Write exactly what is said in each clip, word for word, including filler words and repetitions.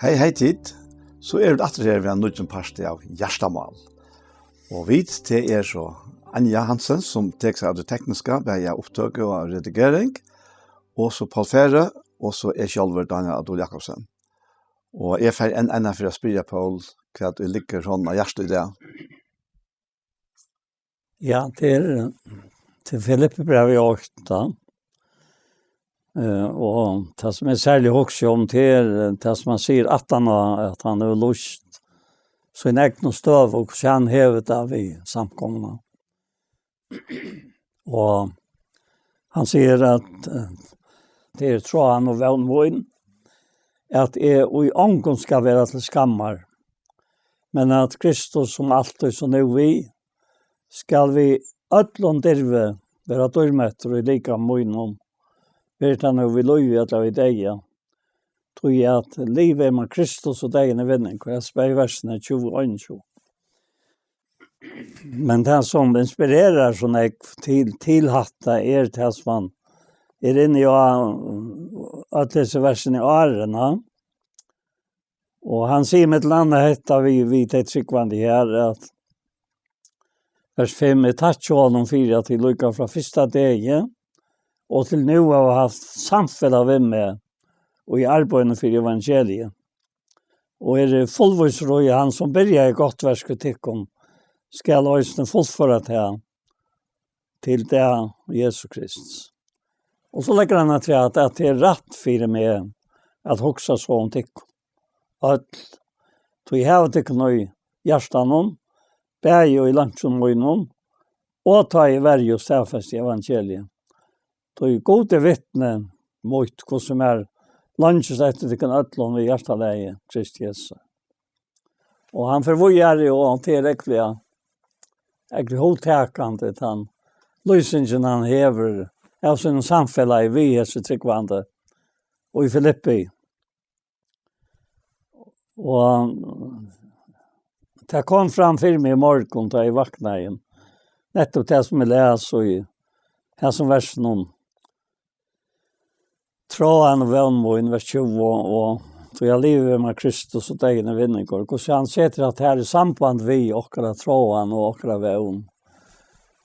Hei, hei, tit. So eru vit aftur her við ein nýggjum parti av Hjartamál. Og vit, tað er so Anja Hansen, sum tekur seg av tí tekniska, bæði av upptøku og av redigering, og so Poul Færø, og so eg sjálvur, Daniel Adol Jakobsen. Og eg fari enn eina ferð at spyrja Poul, hvat ið liggur honum á hjarta í dag. Ja, til, til Filippibrevet åtte. Eh, og det som er særlig hugsi om, det er, eh, det som han sier at han har, at han har lyst sin egen støv, og hvordan han hever det vi samkomna. Og han sier at, eh, det er tråden og vevn vår, at jeg og i ånden skal være til skammer, men at Kristus som alltid så nå vi, skal vi ødlom dirve være dørmøtter i lika møgnom, vær det nå vi løy, at vi deg, ja. Tog jeg at liv er med Kristus og deg en vinning, og jeg spør i versene tjue og tjue. Men det som inspirerer så jeg til, til hatta er det som han er inne i, at disse versene i årene, og han sier mitt land hetta vi, vi til tryggvande her, at vers fem, jeg takk til honom for at jeg lykker fra første deg, og til nå har haft samfellet ved meg, og i arbeidet for evangeliet. Og er fullvis råd han som byrjar i godt vers til tikkum, skal øyne fullføre til, til det Jesus Kristus. Og så legger han til at, at det er rett for meg at huske så om tikkum. At vi har tikkum i hjertan om, bæði og i langt som og innom, og ta i verje og stadfeste evangeliet. Tog god til vitne mot hva som er langt etter det kan ødlom i hjertelæge Krist Jesus. Og han forvøyer jo om til det ekvige, ekvige holdtakende til han, løsningen han hever av sin samfellag vi hese tryggvande og i Filippi. Og det kom fram for meg i morgen da jeg vakna igjen. Nettopp det som jeg leser i her som versen om tråden og vevn og vers tjue, og, og så jeg lever med Kristus og deg en vinning. Og så han sier at her er samband vi akkurat tråden og akkurat vevn.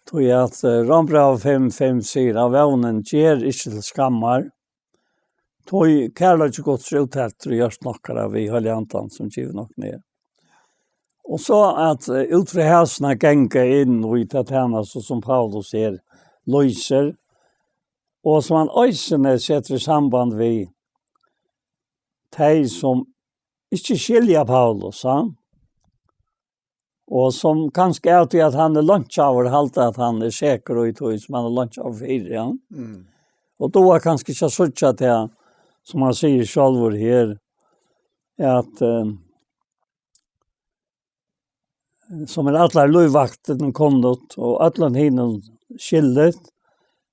Tror jeg at uh, Rombrevet fem fem sier at vevnen ger ikke til skammer, tog kærlighet til Guds uttalt og gjørst nokkara vi høll andan som giver nok ned. Og så at uh, ut fra hæsna genga inn og i det tjene, så som Paulus sier, løser, og som han øysene setter i samband vi, de som ikke skilja Paulus, ja? Og som kanskje er til at han er lunch hour, halte at han er sikker og i tog som han er lunch hour fire, ja. Mm. Og da er kanskje ikke så sutt at jeg, som han sier selv her, er at uh, som er allar løyvaktin kunnut og allan hinum skillit,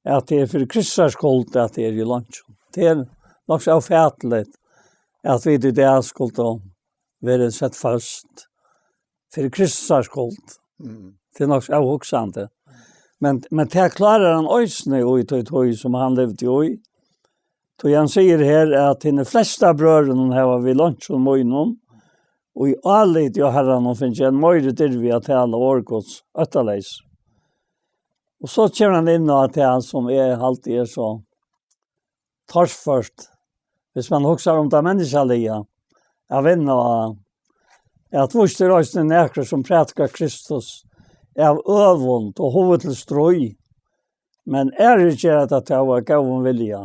at tað er fyri Kristusar skuld, at tað er í longum. Tað er nokk so ófatiligt, at vit í dag skuldu verið sett føst fyri Kristusar skuld. Mm. Tað er nokk so óhugsandi. Men, men tað klárar hann eisini í tí, tí sum hann livdi í. Tí hann sigur her, at hinir flestu brøðrunum hava við longum mínum, og í áliti á Harranum fingið ein meiri dirvi at tala orð Guds óttaleys. Og so kemur hann inn á tað sum eg haldi er so torført, hvis man hugsar um tað menniskjaliga, at vinna á, at víst er eisini nakrir sum prædika Kristus av øvund og hugvit til stríð, men aðrir gera tað tó av góðum vilja.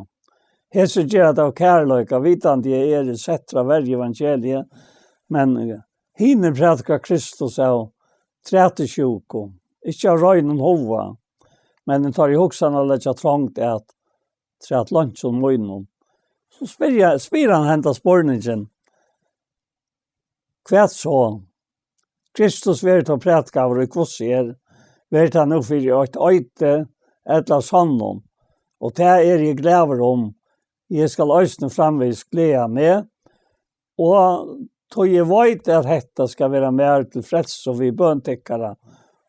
Hesir gera tað av kærleika, vitandi eg eri settur at verja evangeliið, men hinir prædika Kristus av trætisjúku, ikki av reinum huga, men tá eg hugsi at leggja trongd at træt longum mínum. So spyr eg, spyr hann henda spurningin, hvat so? Kristus verður tá prædikaður í hvussu er, verður tað nú fyri eitt eiti ella sannum? Og tað eri eg glaður um. Eg skal eisini framvegis gleða meg, og tí eg veit, at hetta skal vera mær til frelsu við bøn tykkara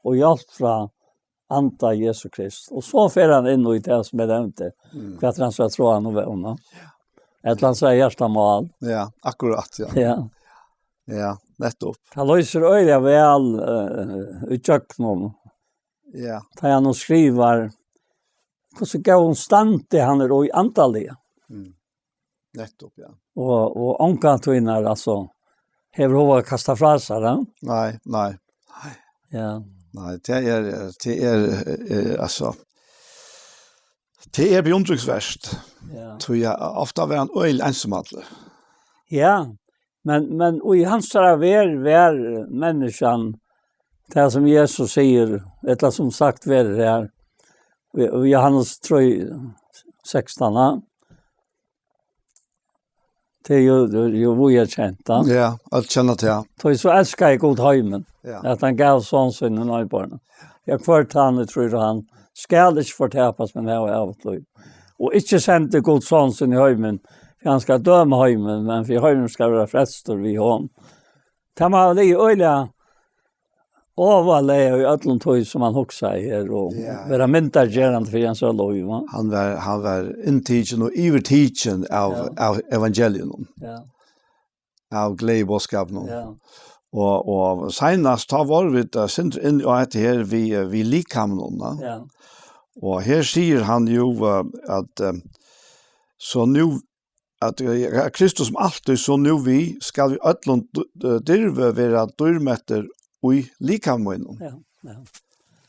og hjálp frá anda Jesu Krist. Og so fer hann inn í tað sum eg nevndi, mm, hvat er hann so at tráa nú við honum. Ella hann sigur hjartamál. Ja, akkurát, ja. Ja. Ja, nettopp. Hann lýsir øgiliga væl, eh, í gjøgnum. Ja. Tá hann nú skrivar, hvussu góðum standi hann er í andaliga. Mm. Nettopp, ja. Og, og ongan tínar, altso, hevur hug at kasta frá sær, ja? Nei, nei. Ja. Nei, tað er, tað er, eh, altso, tað er beundringsvert. Ja. Tí ja, ofta var hann øgiliga einsamallur. Ja, men, men og í hansara verð var menniskjan, tað sum Jesus sigur, ella sum sagt verður her, í, í Johannes trý sekstan, ja. Tað er jú, tað er jú víða kent, ja. Ja, alt kenna til. Tí so elskaði Gud heimin, ja, at hann gav son sín hin einborna. Ja, hvør tann ið trýr á hann, skal ikki fortapast, men hava ævigt lív. Og ikki sendi Gud son sín í heimin, fyri hann skal døma heimin, men fyri heimin skal vera frelstur við honum. Tað má hava ligið øgiliga ovarlega í øllum tí sum hann hugsaði her, og ja, vera myndargerandi fyri hansara lív, va? Hann var, hann var inntikin og yvirtikin av, ja, av evangelium. Ja. Av gleðiboðskapinum. Ja. Og, og seinast, tá vóru vit, eh, sindur inn á hetta her við, eh, við likamnum, va? Ja. Og her sigur hann jú, eh, at, eh, so nú at, eh, at Kristus sum altíð, so nú við, skal við øllum d-, d-, dirvi vera dýrmettur í likami mínum. Ja, ja.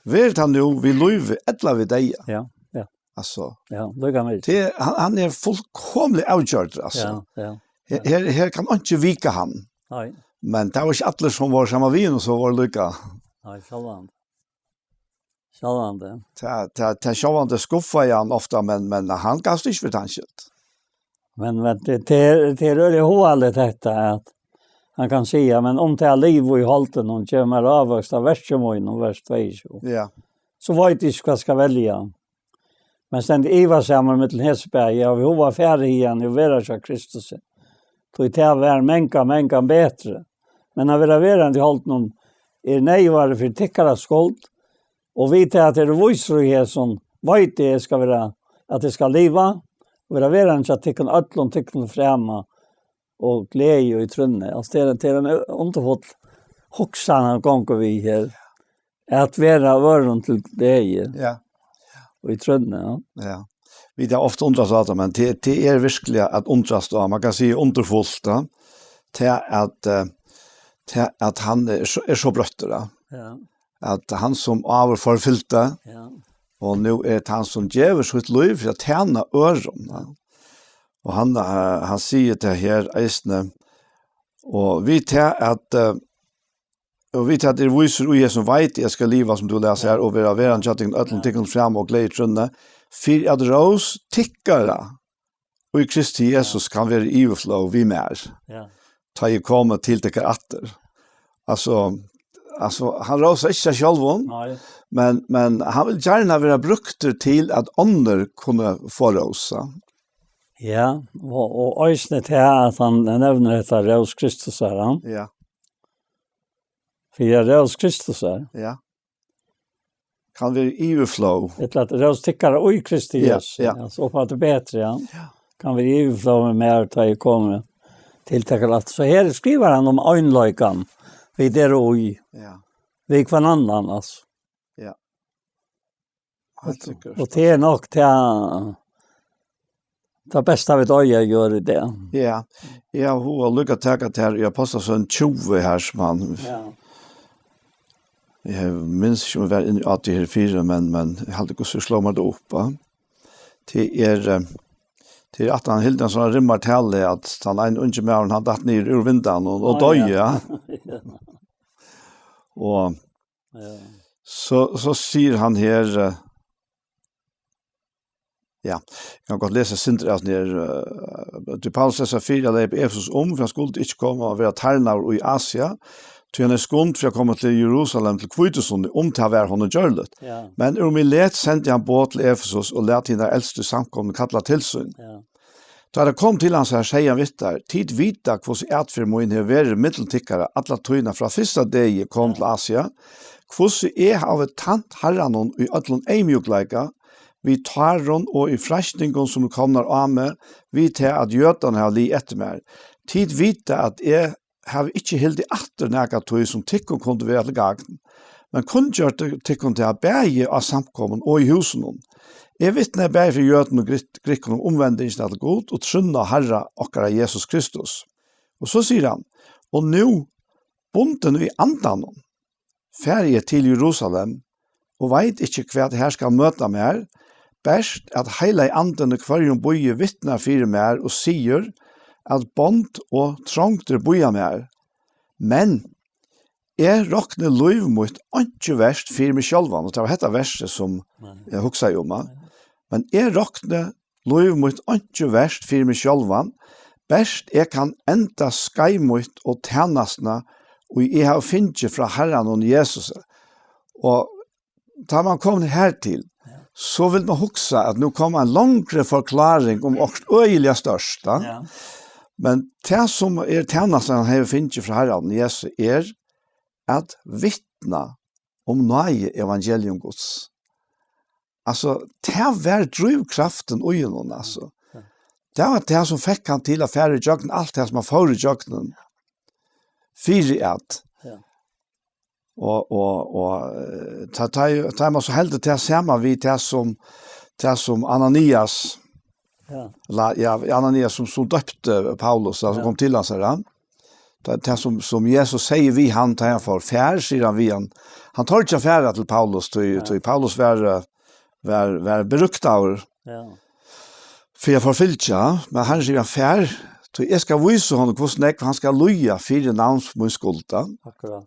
Ver tað nú við lívi ella við deyða. Ja, ja. Altso, ja, líka mikið. Tað, hann, hann er fullkomiliga avgjørdur, altso. Ja, ja. Her, her, her kann einki vika hann. Nei. Men tað var ikki allir sum vóru saman við honum, sum vóru líka. Nei, sjálvandi. Sjálvandi. Tað, tað, tað sjálvandi skuffaði hann ofta, men, men hann gavst ikki fyri tann skyld. Men, men tað, tað er, tað er øgiliga hugaligt hetta, at hann kann siga, men um tað liv í holdinum gevur mær ávøkst av verki mínum, vers tveyogtjúgu. Ja. So veit eg ikki, hvat skal velja. Men stendur ivasamur millum hesi bæði, havi hug at fara hiðani og vera hjá Kristusi. Tí tað var mangan, mangan betri. Men at vera verandi í holdinum er neyðugari fyri tykkara skuld, og við tað at eg eri vísur í hesum, veit eg, eg skal vera, at eg skal liva, og vera verandi hjá tykkum øllum, tykkum til frama og gleði í trúnni. Altso, tað er, tað er ein undurfull hugsan hann gongur við her. At vera øðrum til gleði, ja, í trúnni, ja. Ja. Vit hava ofta undrast á tað, men tað, tað er veruliga at undrast á. Man kann siga undurfult, ja. Tað at, eh, tað at hann er so, er so broyttur, ja. Ja. At hann sum áður forfylgdi, ja, og nú er tað hann sum gevur sítt lív fyri at tæna øðrum, ja. Og hann, eh, hann sigur tað her eisini, og við tað at, eh, Og við tað eri vísur í hesum, veit eg, eg skal liva, sum tú lesur her, og vera verandi hjá tykkum øllum, tykkum til frama og gleði í trúnni, fyri at rós tykkara í Kristi Jesus kann vera í yvirflóð við mær, ja, tá eg komi til tykkara aftur. Altso, altso, hann rósar ikki seg sjálvum, nei, men, men hann vil gjarna vera brúktur til at onnur kunnu fáa rós. Ja, og, og eisini tað at hann nevnir hetta rós Kristus, er hann? Ja. Fyri at rós Kristus er. Ja. Kann vera í yvirflóð. Ella at rós tykkara í Kristi, ja, Jesu. Ja. Altso, upp á tað betra, ja. Ja. Kann vera í yvirflóð við mær, tá eg komi til tykkara aftur. So her skrivar hann um einleikan. Vit eru í. Ja. Við hvønn annan, altso. Ja. Heilt sikkurt. Og tað er nokk tað, tað besta vit eiga at gera í dag. Ja. Eg havi hug at líka taka tað her í Ápostlasøguni tjúgu her, sum hann, ja, eg minnist ikki, um eg var inni á tí her fyri, men, men eg haldi, hvussu sló mær tað upp, va? Tað er, eh, tað er at hann hildi ein sånn rimmar tali, at tann ein ungi maðurin, hann datt niður úr vindeyganum og, og, á, doyði, ja, ja. Og ja, so, so sigur hann her, eh, ja, eg kann gott lesa eitt sindur av hesum her, eh, tí Paulus lesur fyri at leypa Efesus um, fyri hann skuldi ikki koma og vera tarnaður í Asia, tí hann hevði skund fyri at koma til Jerusalem til hvítusunnu, um tað var honum gjørligt. Ja. Men úr Milet sendi hann boð til Efesus og læt hinar elstu í samkomuni kalla til sín. Ja. Tá teir komu til hansara, segði hann við teir: Tit vita, hvussu atferð mín hevur verið millum tykkara alla tíðina frá fyrsta degi eg kom til Asia, hvussu eg havi tænt Harranum í øllum eyðmjúkleika, við tárum og í freistingum, sum eru komnar á meg, við tað, at jødarnir hava liðið eftir mær. Tit vita, at eg havi ikki hildið aftur nakað tíð, sum tykkum kundi vera til gagn, men kunngjørdi tykkum tað bæði á samkomum og í húsunum. Eg vitnaði bæði fyri jødum og grit-, grikkum um umvendingina til Gud og trúnna á Harra okkara Jesus Kristus. Og so sigur hann: Og nú, bundin í andanum, fari eg til Jerusalem, og veit ikki, hvat har skal møta mær, bert at Heilagi Andin í hvørjum býi vitnar fyri mær og sigur, at bond og trongdir bíða mær. Men eg rokni lív mítt einki vert fyri meg sjálvan, og tað var hetta versið, sum Nei. eg hugsaði um, ha? Men eg rokni lív mítt einki vert fyri meg sjálvan, bert eg kann enda skeið mítt og tænastuna, ið eg havi fingið frá Harranum Jesusi. Og tá man kom hertil, so vil man hugsa, at nú kom ein longri forklaring um okkurt øgiliga stórt, ja. Ja. Men tað, sum er tænastan, hann hevur fingið frá Harranum Jesusi, er at vitna um náði evangelium Guds. Altso, tað var drívkraftin í honum, altso. Ja. Tað var tað, sum fekk hann til at fara í gjøgnum alt tað, sum hann fór í gjøgnum. Fyri at. Ja. Og, og, og, eh, tá, tá, tá man so heldur tað sama við tað, sum, tað, sum Ananias, Ja. la, ja, Ananias, sum, sum døpti Paulus, altso, Ja. kom til hans, ja. Tað, tað sum, sum Jesus sigur við hann, tá hann fór, far, sigur hann við hann. Hann torir ikki at fara til Paulus, tí, Ja. tí Paulus var, eh, var, var beryktaður Ja. fyri at forfylgja, men hann sigur hann, far, tí eg skal vísa honum, hvussu nógv hann skal líða fyri navns mín skulda. Akkurát.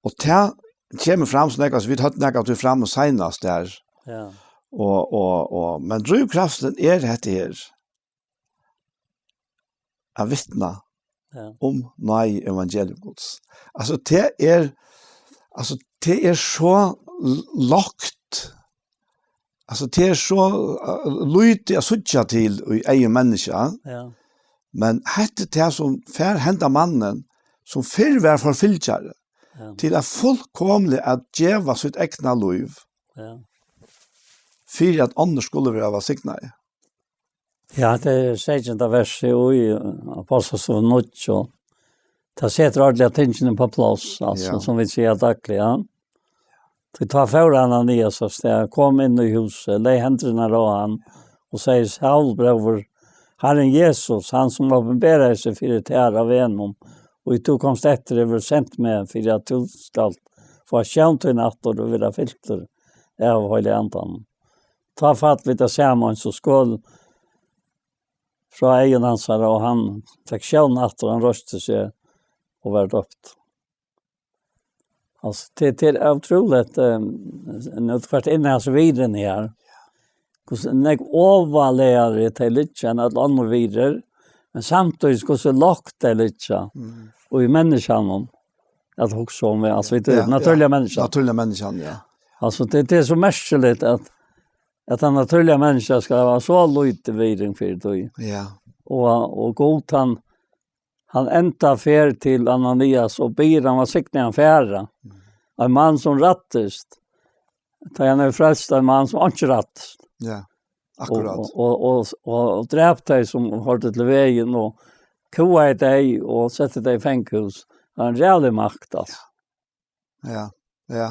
Og tað kemur fram, so nógv, altso, vit høvdu nakað tí fram seinast har. Ja. Og, og, og, men drívkraftin er hetta her. At vitna Ja. um náði evangelium Guds. Altso, tað er, altso, tað er so l-, lágt. Altso, tað er so, eh, lítið at síggja til í eygum menniskja. Ja. Men hetta er tað, sum fær henda mannin, sum fyrr var forfylgjari, Ja. til at fullkomliga at geva sítt egna lív Ja. fyri at onnur skulu vera vælsignaði. Ja, tað er sekstanda versið í Ápostlasøga níggju, og tað setir ordiliga tingini upp á pláss, altso, Ja. sum vit siga dagliga. Tí tá fór Ananias av stað, kom inn í húsið, legði hendurnar á hann og segði: Saul, bróðir, Harrin Jesus, hann sum opinberaði seg fyri tær á vegnum, og tú komst eftir, hevur sent meg fyri at tú skalt fáa sjón tína aftur og vera fyltur av Heilaga Andanum. Tá fall vit av sama eins og skøl frá eygum hansara, og hann fekk sjón aftur, hann reisti seg og var døpt. Altso, tað, tað er ótrúligt, eh, nú tú fert inn í hasa virðini her. Hvussu nógv ovarligari tey liggja enn øll onnur virði, men samtíðis hvussu lágt tey liggja Mm. og í menniskjanum at hugsa um, altso, vit eru Ja, natúrliga ja. menniskja. Natúrliga menniskjan, ja. Altso, tað, tað er so merkiligt at, at tann natúrliga menniskja skal hava so lítið virði fyri tí. Ja. Og, og Gud, hann, hann endar ferð til Ananias og biður hann at signa hann fara. Mm. Ein mann sum ræddist, tá hann hevur frelst ein mann sum ikki ræddist. Ja, akkurát. Og, og, og, og, og drap tey sum hoyrdu til vegin, og kúgaði tey og setti tey í fangahús. Tað er ein ræðulig makt, altso. Ja, ja.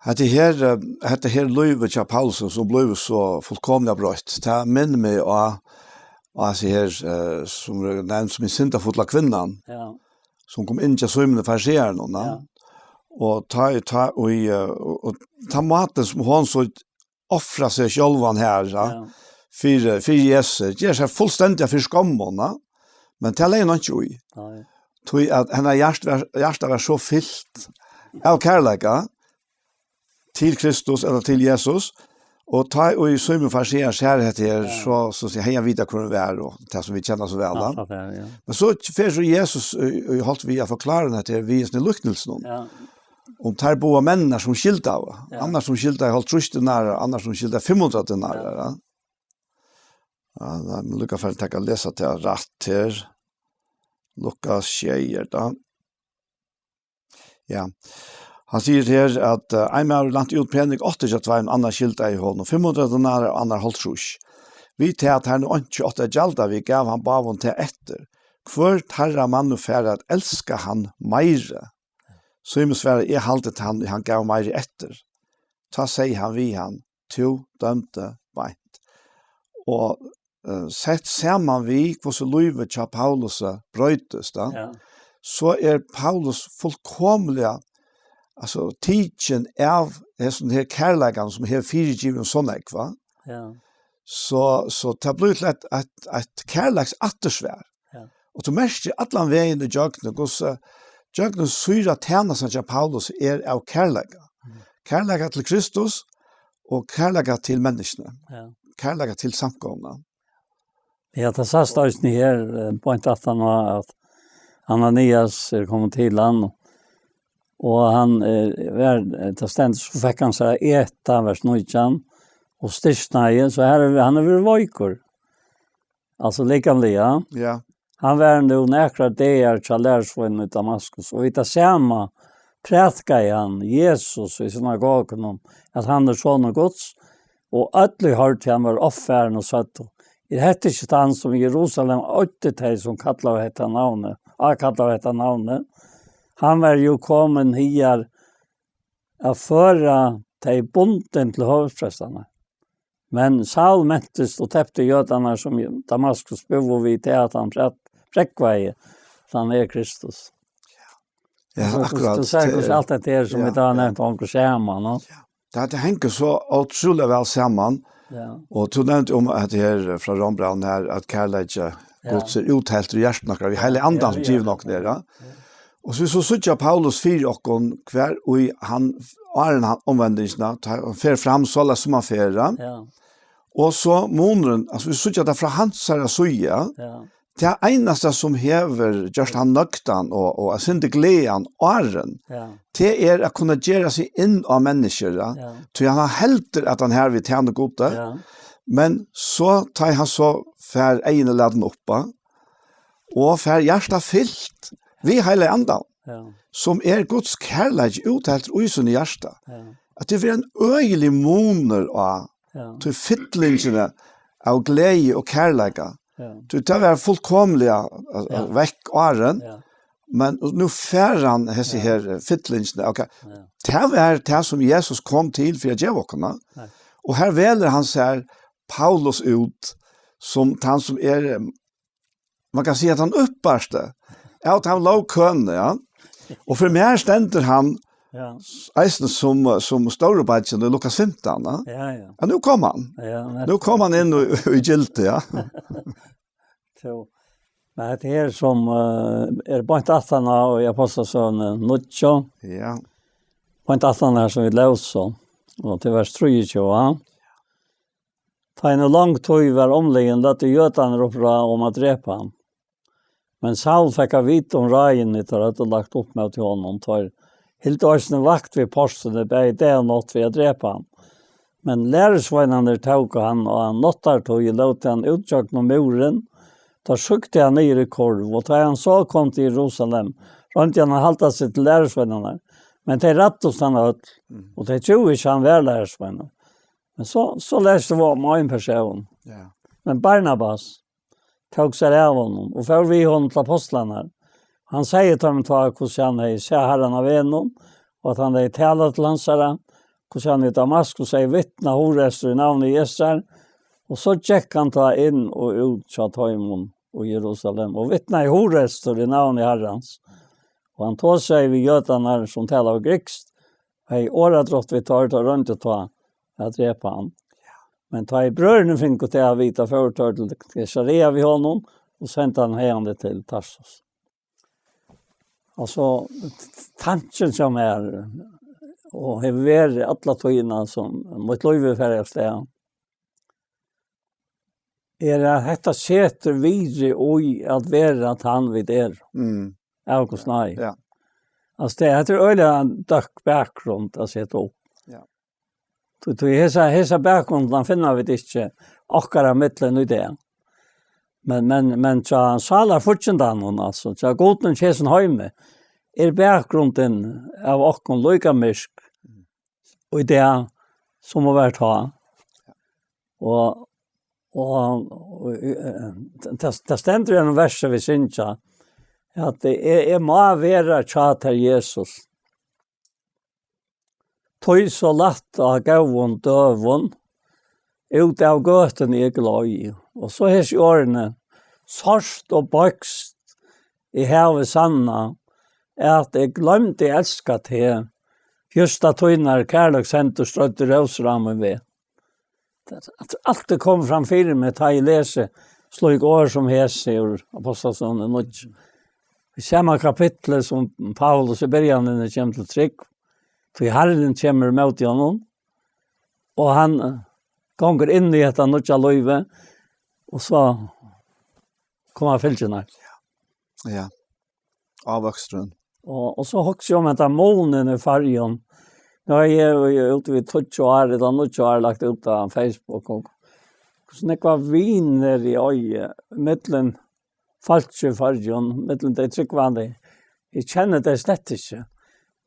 Hetta her, eh, hetta her lívið hjá Paulusi, sum blívur so fullkomiliga broytt, tað minnir meg á, á hesa her, eh, sum er nevnd sum hin syndafulla kvinnan, Ja. sum kom inn hjá Símoni farisearanum, Ja. og tá, tá, og, eh, og, og tá mátin sum hon so ofra seg sjálvan her, ja, Ja. fyri, fyri Jesus, ger seg fullstendiga fyri skommum, ja. Men tað legði hon ikki í. Nei. Tí at hennar hjarta var, hjarta var so fylt av kærleika til Kristus, ella til Jesus, og tá og í Símun farisearin sær hetta her, Ja. so, so sigur hann, hann veit hvør hon var, og tað sum vit kenna so væl, Ja, ja. akkurat, ja. Men so fer so Jesus í, í holt við at forklára hetta her við hesum líknilsinum. Ja. Um teir báðar menninar sum skyldaðu. Ja. Annar sum skyldaði hálvtrýss denarar, annar sum skyldaði fimm hundrað denarar, Ja. ja. Ja, lat meg líka fara at taka, lesa tað rætt her. Lukas sjey er tað. Ja. Hann sigur her, at, eh, ein maður lænti út pening, átti hjá tveimum, annar skyldaði honum fimm hundrað denarar og annar hálvtrýss. Við tað, at hann nú einki átti at gjalda við, gav hann báðum tað eftir, hvør teirra man nú fara at elska hann meira. Símun svaraði: Eg haldi, at hann, hann gav meira eftir. Tá segði hann við hann: Tú dømdi beint. Og, eh, sett saman við, hvussu lívið hjá Paulusi broytist, tá, Ja. so er Paulus fullkomiliga, altso, tikin av hesum her kærleikanum, sum hevur fyrigivið so nógv, va? Ja. So, so tað blívur til eitt, eitt, eitt kærleiks aftursvar. Ja. Og tú merkir allan vegin í gjøgnum, hvussu gjøgnum síra tænastan hjá Paulus er av kærleika. Mm. Kærleika til Kristus og kærleika til menniskjuni. Ja. Kærleika til samkomuna. Ja, tað sæst eisini her, eh, beint aftan á, at Ananias er komin til hann, og hann, eh, var, eh, tað stendur, so fekk hann sær at eta, vers nítjan, og styrknaði, so her er, hann er verið veikur. Altso likamliga. Ja. Hann var nú nakrar dagar hjá lærisveinunum í Damaskus, og við tað sama prædikaði hann Jesus í synagogunum, at hann er sonur Guds, og øll ið hoyrdu hann vóru ovfarin og søgdu: Er hetta ikki tann, sum í Jerusalem oyddi tey, sum kallaðu hetta navnið, ákallaðu hetta navnið? Hann var jú komin higar at føra tey bundin til høvuðsprestarnar. Men Saul mentist og tepti jødarnar, sum í Damaskus búðu, við tað, at hann præd-, pródvaði, at hann er Kristus. Ja, so, akkurát. Tú sær, hvussu alt hetta her, sum Ja, vit hava ja. nevnt, hongur saman, no? Ja. Tað, tað hongur so ótrúliga væl saman. Ja. Og tú nevndi um at her frá Rómbrævinum her, at kærleiki Ja. Guds er útheltur í hjarta okkara, við Heilaga Andan Ja, sum ja. givin okkum er, ja. Ja. Og so, so síggja Paulus fyri okkum, hvar í hann, áðrenn hann omvendingina, tá hann fer fram, soleiðis sum hann fer, ja. Ja. Og so munurin, altso, vit síggja tað frá hansara síðu, ja. Ja. Tað einasta sum hevur gjørt hann nøgdan og, og eitt sindur glaðan áðrenn, Ja. tað er at kunna gera seg inn á menniskjur, ja. Ja. Tí hann heldur at hann her við tænir Gudi, Ja. men so, tá hann so fær eyguni latin upp á, og fær hjartað fylt við Heilaga Andan, Ja. sum er Guds kærleiki útheltur í sínum hjarta. Ja. At tað verður ein øgiligur munur á Ja. tí fyllingini av gleði og kærleika. Ja. Tí tað var fullkomiliga, eh, Ja. vekk áðrenn, Ja. men nú fær hann hesi Ja. her, eh, fyllingini. Ok. Ja. Tað var tað sum Jesus kom til fyri at geva okkum, va? Ja. Og her velur hann sær Paulus út sum tann sum er, eh, man kann siga at hann uppbarsti av tann lógkøni, ja. Og fyri mær stendur hann Ja. eisini sum, sum stóri beiggin í Lukas fimtan, ja. Ja, ja. Ja, nú kom hann. Ja, Nú kom hann inn í, í gildið, ja. So, men hetta her sum, eh, er beint aftan á í Ápostlasøguni níggju. Ja. Beint aftan her sum vit lósu, og til vers trýogtjúgu, ja. Tá ein long tíð var umliðin, løgdu jødarnir upp ráð um at drepa hann. Men Saul fekk at vita um ráðini, teir høvdu lagt upp móti honum. Teir hildu eisini vakt við portini, bæði dag og nátt, fyri at drepa hann. Men lærisveinarnir tóku hann, og á náttartíð lótu hann út gjøgnum múrin. Tá súkti hann niður í kurv, og tá hann so kom til Jerusalem, royndi hann at halda seg til lærisveinarnar. Men tey ræddust hann øll, Mm. og tey trúðu ikki, hann var lærisveinur. Men so, so lesi vit um ein persón. Ja. Men Barnabas tók sær av honum og fór við honum til ápostlarnar. Hann segði teimum tá, hvussu hann hevði sæð Harran á vegnum, og at hann hevði talað til hansara, hvussu hann í Damaskus hevði vitnað hugreystur í navni Jesu. Og so gekk hann tá inn og út hjá teimum í Jerusalem, og vitnaði hugreystur í navni Harrans. Og hann tosaði við jødarnar, sum talaðu grikskt, hevði orðadrátt við teir, teir royndu tá at drepa hann. Men tá ið brøðurnir fingu tað at vita, fóru teir til Kaesarea við honum og sendu hann hagandi til Tarsus. Altso, t-, t-, tankin hjá mær, og hevur verið alla tíðina sum mítt lív er farið av stað, er at hetta setur virði í at vera tann vit eru. Mm. Av Guds náði. Ja. Altso, tað, hetta er øgiliga ein døkk bakgrund at seta upp. Ja. Tí, tí hesa, hesa bakgrundina finna vit ikki okkara millum í dag. Men, men, men hjá sálarfíggindanum, altso, hjá Gudinum í hesum heimi, er bakgrunden av okkum líka myrk í dag, sum hon var tá. Og, og, og, eh, tað, tað stendur í einum versi vit syngja, at eg, eg má vera hjá tær, Jesus. Tí so lætt á góðum døgum út av gøtuni eg gloy. Og so hesi orðini: Sárt og beiskt eg havi sannað, at eg gloymdi elska teg, júst tá tínar kærleikshendur streiddu rósur á mín veg. At alt er komið fram fyri meg, tá eg lesi slík orð sum hesi úr Ápostlasøguni níggju. Í sama kapitli sum Paulus í byrjanini kemur til trúgv, tí Harrin kemur ímóti honum, og hann, eh, gongur inn í hetta nýggja lívið, og so koma fylgjurnar. Ja. Ávøksturin. Og, og so hugsi eg um hetta munin í Føroyum. Nú havi eg, eg er úti við tíggju ár, ella níggju ár, lagt út á Facebook, og hvussu nógvar vinir eg eigi, millum fólk í Føroyum, millum tey trúgvandi. Eg kenni tey slett ikki.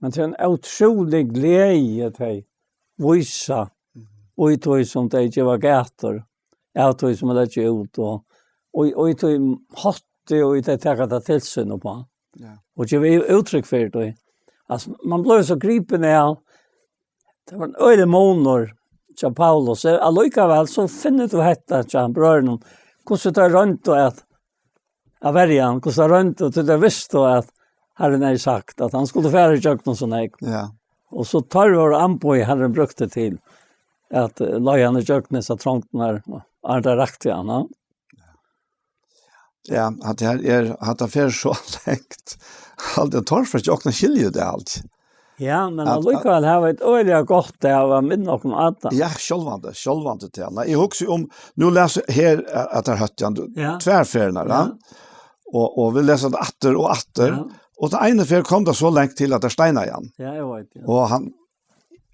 Men tað er ein ótrúlig gleði, tey vísa, mhm, í tí sum tey geva gætur, av tí sum eg leggi út, og, og, og í tí hátti, og tey taka tað til sín uppá. Ja. Og geva ú-, úttrykk fyri tí. Altso, man blívur so gripin av, tað var ein øgiligur munur hjá Paulus. Eh, allíkavæl so finnur tú hetta hjá brøðrunum. Hvussu teir royndu at, at verja hann, hvussu teir royndu, tí teir vistu at Harrin hevði sagt, at hann skuldi fara ígjøgnum so nógv. Ja. Og so teir vóru amboð Harrin brúkti til at, eh, leiða hann ígjøgnum hesar trongdirnar, og hann rakti hann, ja. Ja, at her er, at tað fer so langt. Alt er torført, eg okna skilji tað alt. Ja, men at, at allíkavæl hava vit øgiliga gott av at minna okkum á tað. Ja, sjálvandi, sjálvandi til. Nei, eg hugsi um, nú les eg her, eh, at tað er høtt, ja, ja, tvær ferðir, ja. Og, og vit lesa tað aftur og aftur. Ja. Og tað eina ferð kom tað so langt til at tað steinaði hann. Ja, eg veit, ja. Og hann,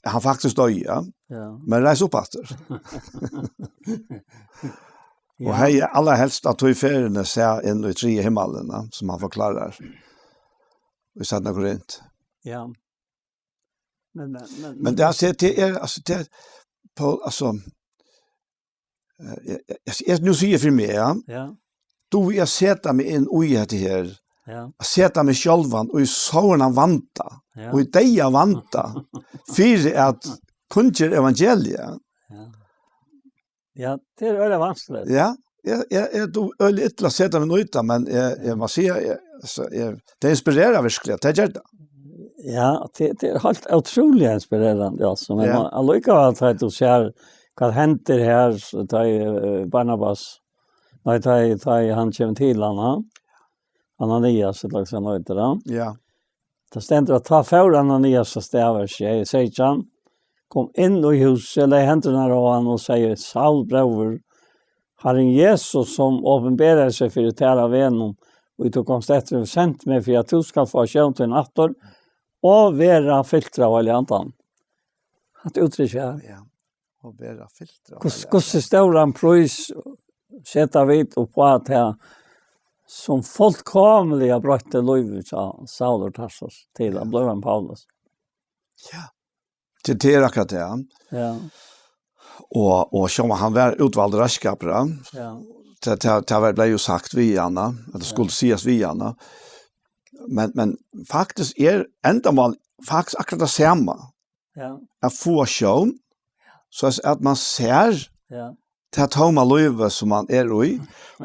hann faktiskt doyði, ja. Ja. Men reis upp aftur. Og, ja, hevði allarhelst at tey ferðini sá inn í triðja himmalin, ja, sum hann forklarar í seinna Korint. Ja. Men, men, men, men tað, altso, tað er, altso, tað er, Paul, altso, eh, eg, eg, eg, nú sigi eg fyri meg, ja. Ja. Tú, eg seti meg inn í hetta her. Ja. Eg seti meg sjálvan í sovorðnan vanda, ja, í deyða vanda, fyri at kunngera evangeliið. Ja. Ja, tað er øgiliga vanskeligt. Ja, eg, eg, eg, tú, øgiliga illa at seta meg út í tað, men eg, eg má siga, eg, altso, eg, tað inspirerar virkuliga, tað ger tað. Ja, tað, tað er heilt ótrúliga inspirerandi, altso, men, ja, man, allíkavæl, tá tú sær hvat hendir her, so tá, eh, Barnabas, nei, tá, tá hann kemur til hann, ha? Ananias, ella hvat hann eitur, ha? Ja. Tað stendur at tá fór Ananias av stað, vers sjey, seytjan, kom inn í húsið, legði hendurnar á hann og segði: Saul, bróðir, Harrin Jesus, sum opinberaði seg fyri tær á vegnum, og tú komst eftir, hevur sent meg fyri at tú skal fáa sjón tín aftur og vera fyltur av Heilaga Andanum. Hatta úttrykk her. Ja. Og vera fyltur av Hvus-, Heilaga Andanum. Hvussu stóran prís seta vit upp á tað, sum fullkomiliga broytti lívið hjá Saul úr Tarsus til at blíva ein Paulus? Ja. Til, til er akkurát tað, ja. Ja. Og, og sum hann var útvaldur reiðskapur, ja. Ja. Tað, tað, tað var, bleiv jú sagt við hann, at tað, ja, skuldi sigast við hann. Men, men faktiskt er endamál faktiskt akkurát tað sama. Ja. At fáa sjón, so at, at man sær, ja, tað tóma lívið sum man er í,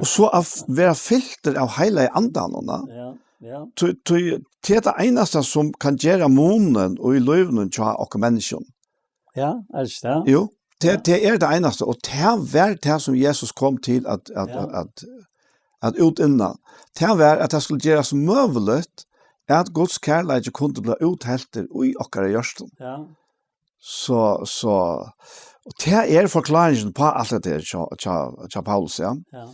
og so at f-, vera fyltur av Heilaga Andanum, ja. Ja, ja. Tí, tí, tað er tað einasta sum kann gera munin í lívinum hjá okkum menniskjum. Ja, er tað? Jú, tað, ja, tað er tað einasta, og tað var tað sum Jesus kom til at, at, ja, at, at útinna. Tað var at tað skuldi gerast møguligt at Guds kærleiki kundi blíva útheltur í okkara hjørtum. Ja. So, so, og tað er forklaringin á alt hetta her hjá, hjá, hjá Paulus, ja. Ja.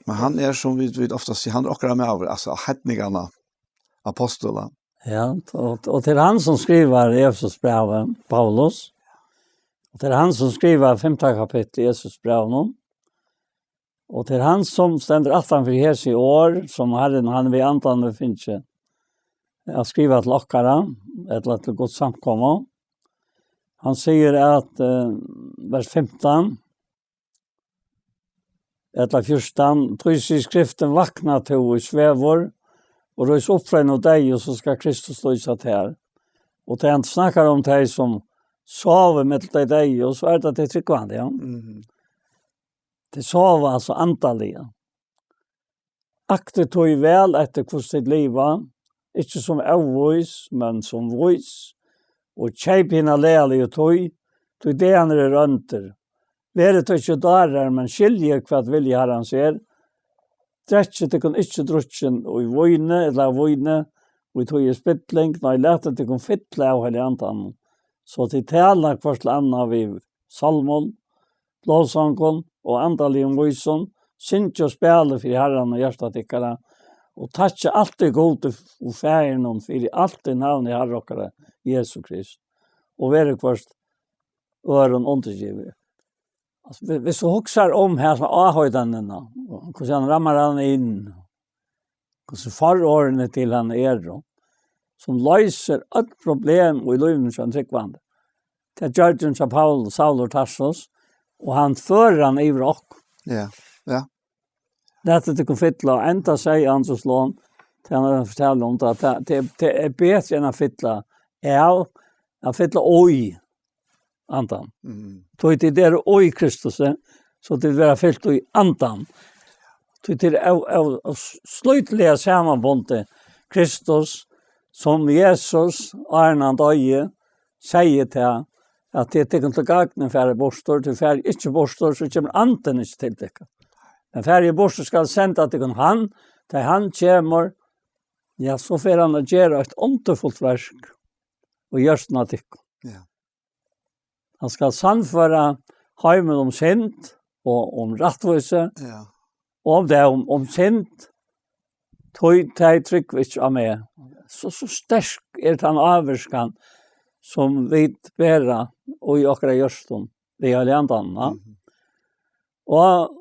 Men hann er, sum vit, vit ofta siga, hann er okkara maður, altso, heidninganna ápostul. Ja, og, og tað er hann sum skrivar Efesusbrævið, Paulus. Og tað er hann sum skrivar fimta kapittul í Efesusbrævinum. Og til hann, sum stendur aftan fyri hesi orð, sum Harrin, hann við andan hevur fingið at skriva til okkara, ella til Guds samkomu. Hann sigur at, eh, vers fimtan, ella fjúrtan, tí sigur skriftin: "Vakna tú, ið svevur, og rís upp frá hinum deyðu, so skal Kristus lýsa tær." Og tá hann snakkar um tey, sum sóu millum tey deyðu, so er tað tey trúgvandi, ja. Mhm. Tey sóu altso andaliga. Aktið tí væl eftir, hvussu tit liva, ikki sum óvís, men sum vís, og keypið hina lagaligu tíð, tí dagarnir eru óndir. Verið tó ikki dárar, men skiljið, hvat vilji Harrans er. Drekkið tykkum ikki drukkin í víni, ella av víni, í tí er spilling, nei, latið tykkum fylla av Heilaga Andanum, so tit tala hvørt til annað við sálmum, lovsongum og andaligum vísum, syngja og spæla fyri Harran og hjarta tykkara, og takka altíð Gud og Faðirinum fyri alt í navni Harra okkara Jesu Krist, og verið hvørt øðrum undirgivið. Altso, hvi-, hvis du hugsar um hesa áheitanina, hvussu hann rammar hann inn, hvussu fororðini til hann eru, sum loysir øll problem í lívinum hjá ein trúgvandi. Tað gjørdi hann hjá Paul, Saul úr Tarsus, og hann førir hann yvir okkum. Ja, ja. Latið tykkum fylla, og enda segði Andrus Lund, tá hann var at fortelja um tað, at tað, tað, tað er betri enn at fylla av, at fylla í andan. Mm. Tí tit eru í Kristus, eh, so tit verða fylt í andan. Tí tit eru av, av, av slítliga samanbundið Kristus, sum Jesus, áðrenn hann doyði, segði tað, at tað er tykkum til gagn at fara burtur, tí farið ikki burtur, so kemur andin ikki til tykkum. Men farið burtur, skal senda tykkum hann, tá hann kemur, ja, so fer hann at gera eitt undurfult verk í hjørtuni á tykkum. Ja. Hann skal sannføra heimin um synd og um rættvísi, ja, og um dóm, um synd, tí tey trúgva ikki á meg. So, so sterk er tann ávirkan, sum vit bera í okkara hjørtum við Heilaga Andanum, ja. Mhm. Og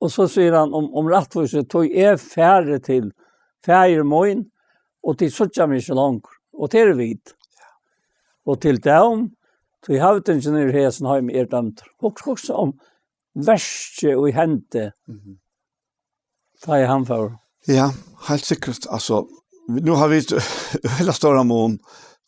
Og so sigur hann um, um rættvísi: "Tí eg fari til Faðir mín, og tit síggja meg ikki longur." Og tað eru vit. Og til dóm, tí høvdingin í hesum heimi er dømdur. Hugs-, hugsa um verkið í hendi, mhm, tá ið hann fór. Ja, heilt sikkurt. Altso, nú hava vit heilt stóran mun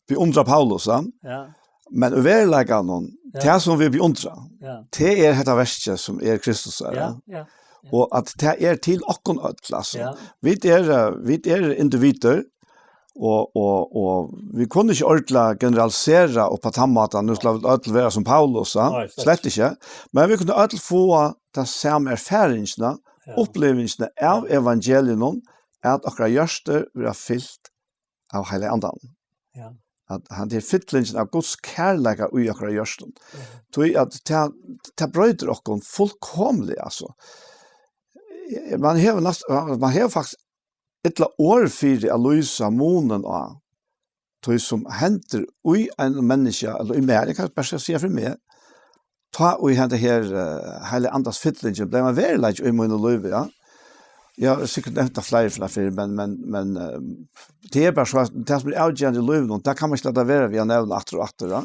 beundra Paulus, ja. Ja. Men í veruleikanum, ja, tað sum vit beundra, ja, tað er hetta verkið sum er Kristus, ja, ja, ja. Og at tað er til okkum øll, altso. Ja. Vit er, eh, vit er individur, og, og, og vit kunnu ikki ordiliga generalisera upp á tann mátan, nú skulu vit øll vera sum Paulus, ja. Nei, slett. Slett ikki. Men vit kunnu øll fáa ta sama erfaringina, ja, upplivingina av, ja, evangelium, at okkara hjørtu verða fylt av Heilaga Andanum. Ja. At hann er fyllingin av Guds kærleika í okkara hjørtum. Mhm. Tí at tað, tað broytir okkum fullkomiliga, altso. Eh, man hevur næst-, man hevur faktiskt illa orð fyri at lýsa munin á tí sum hendir í einum menniskja, ella í mær, eg kann bara siga fyri meg, tá ið henda her, eh, Heilaga Andans fyllingin bleiv ein veruleiki í mínum lívi, ja. Eg havi sikkurt nevnt tað fleiri ferðir fyrr, men, men, men, eh, tað er bara so, at tað sum er avgerandi í lívinum, tað kann man ikki lata vera við at nevna aftur og aftur, ja.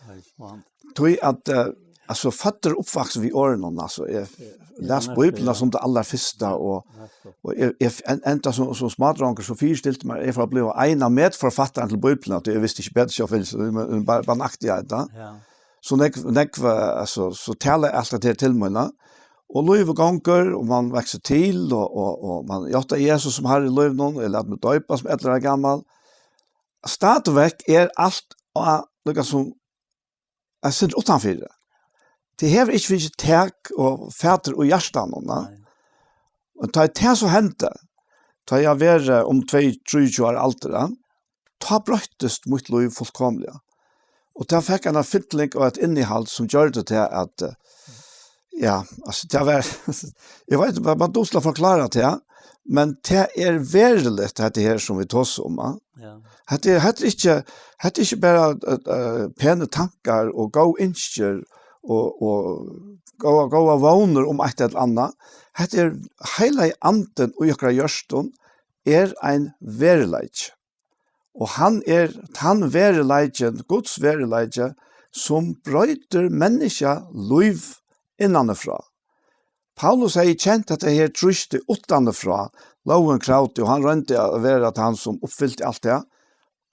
Nei, sant. Tí at, eh, altso, føddur og uppvaksin við orðunum, altso, eg, ja, las Bíbliuna sum tað allarfyrsta, og, nettupp, og eg, eg en-, enda sum, sum smádrongur, so fyristilti mær, eg fór at bliva ein av medforfattarunum til Bíbliuna, tí eg visti ikki betur, so, men, men bara, bara nøyaktigt, ja. Ja. So nógv, nógv, eh, altso, so talar alt hetta her til mín, ja. Og lívið gongur, og man veksur til, og, og, og man játtar Jesus sum Harra í lívinum, eg læt meg doypa sum ellivu ára gamal. Stadigvekk er alt á, líka sum, eitt sindur uttanfyri. Tað hevur ikki fingið tak og fatur í hjartanum, na? Nei. Og tá tað so hendi, tá eg var, eh, um tvey, trýogtjúgu ára aldur, ja, tá broyttist mítt lív fullkomiliga. Og tá fekk ein fylling og eitt innihald sum gjørdi tað at, eh, ja, altso, tað var, eg veit, man, man dugir at forklára tað, men tað er veruligt, hetta her sum vit tosa um, ja. Ja. Hetta er, hetta er ikki, hetta er ikki bara, eh, eh, penir tankar og góð ynskir og, og góða, góða vónir um eitt ella annað. Hetta er heilagi andin í okkara hjørtum, er ein veruleiki. Og hann er tann veruleikin, Guds veruleiki, sum broytir menniskja lív innanfrá. Paulus hevði kent hetta her trýsti uttanfrá, lógin kravdi, og hann royndi at vera tann sum uppfylti alt tað.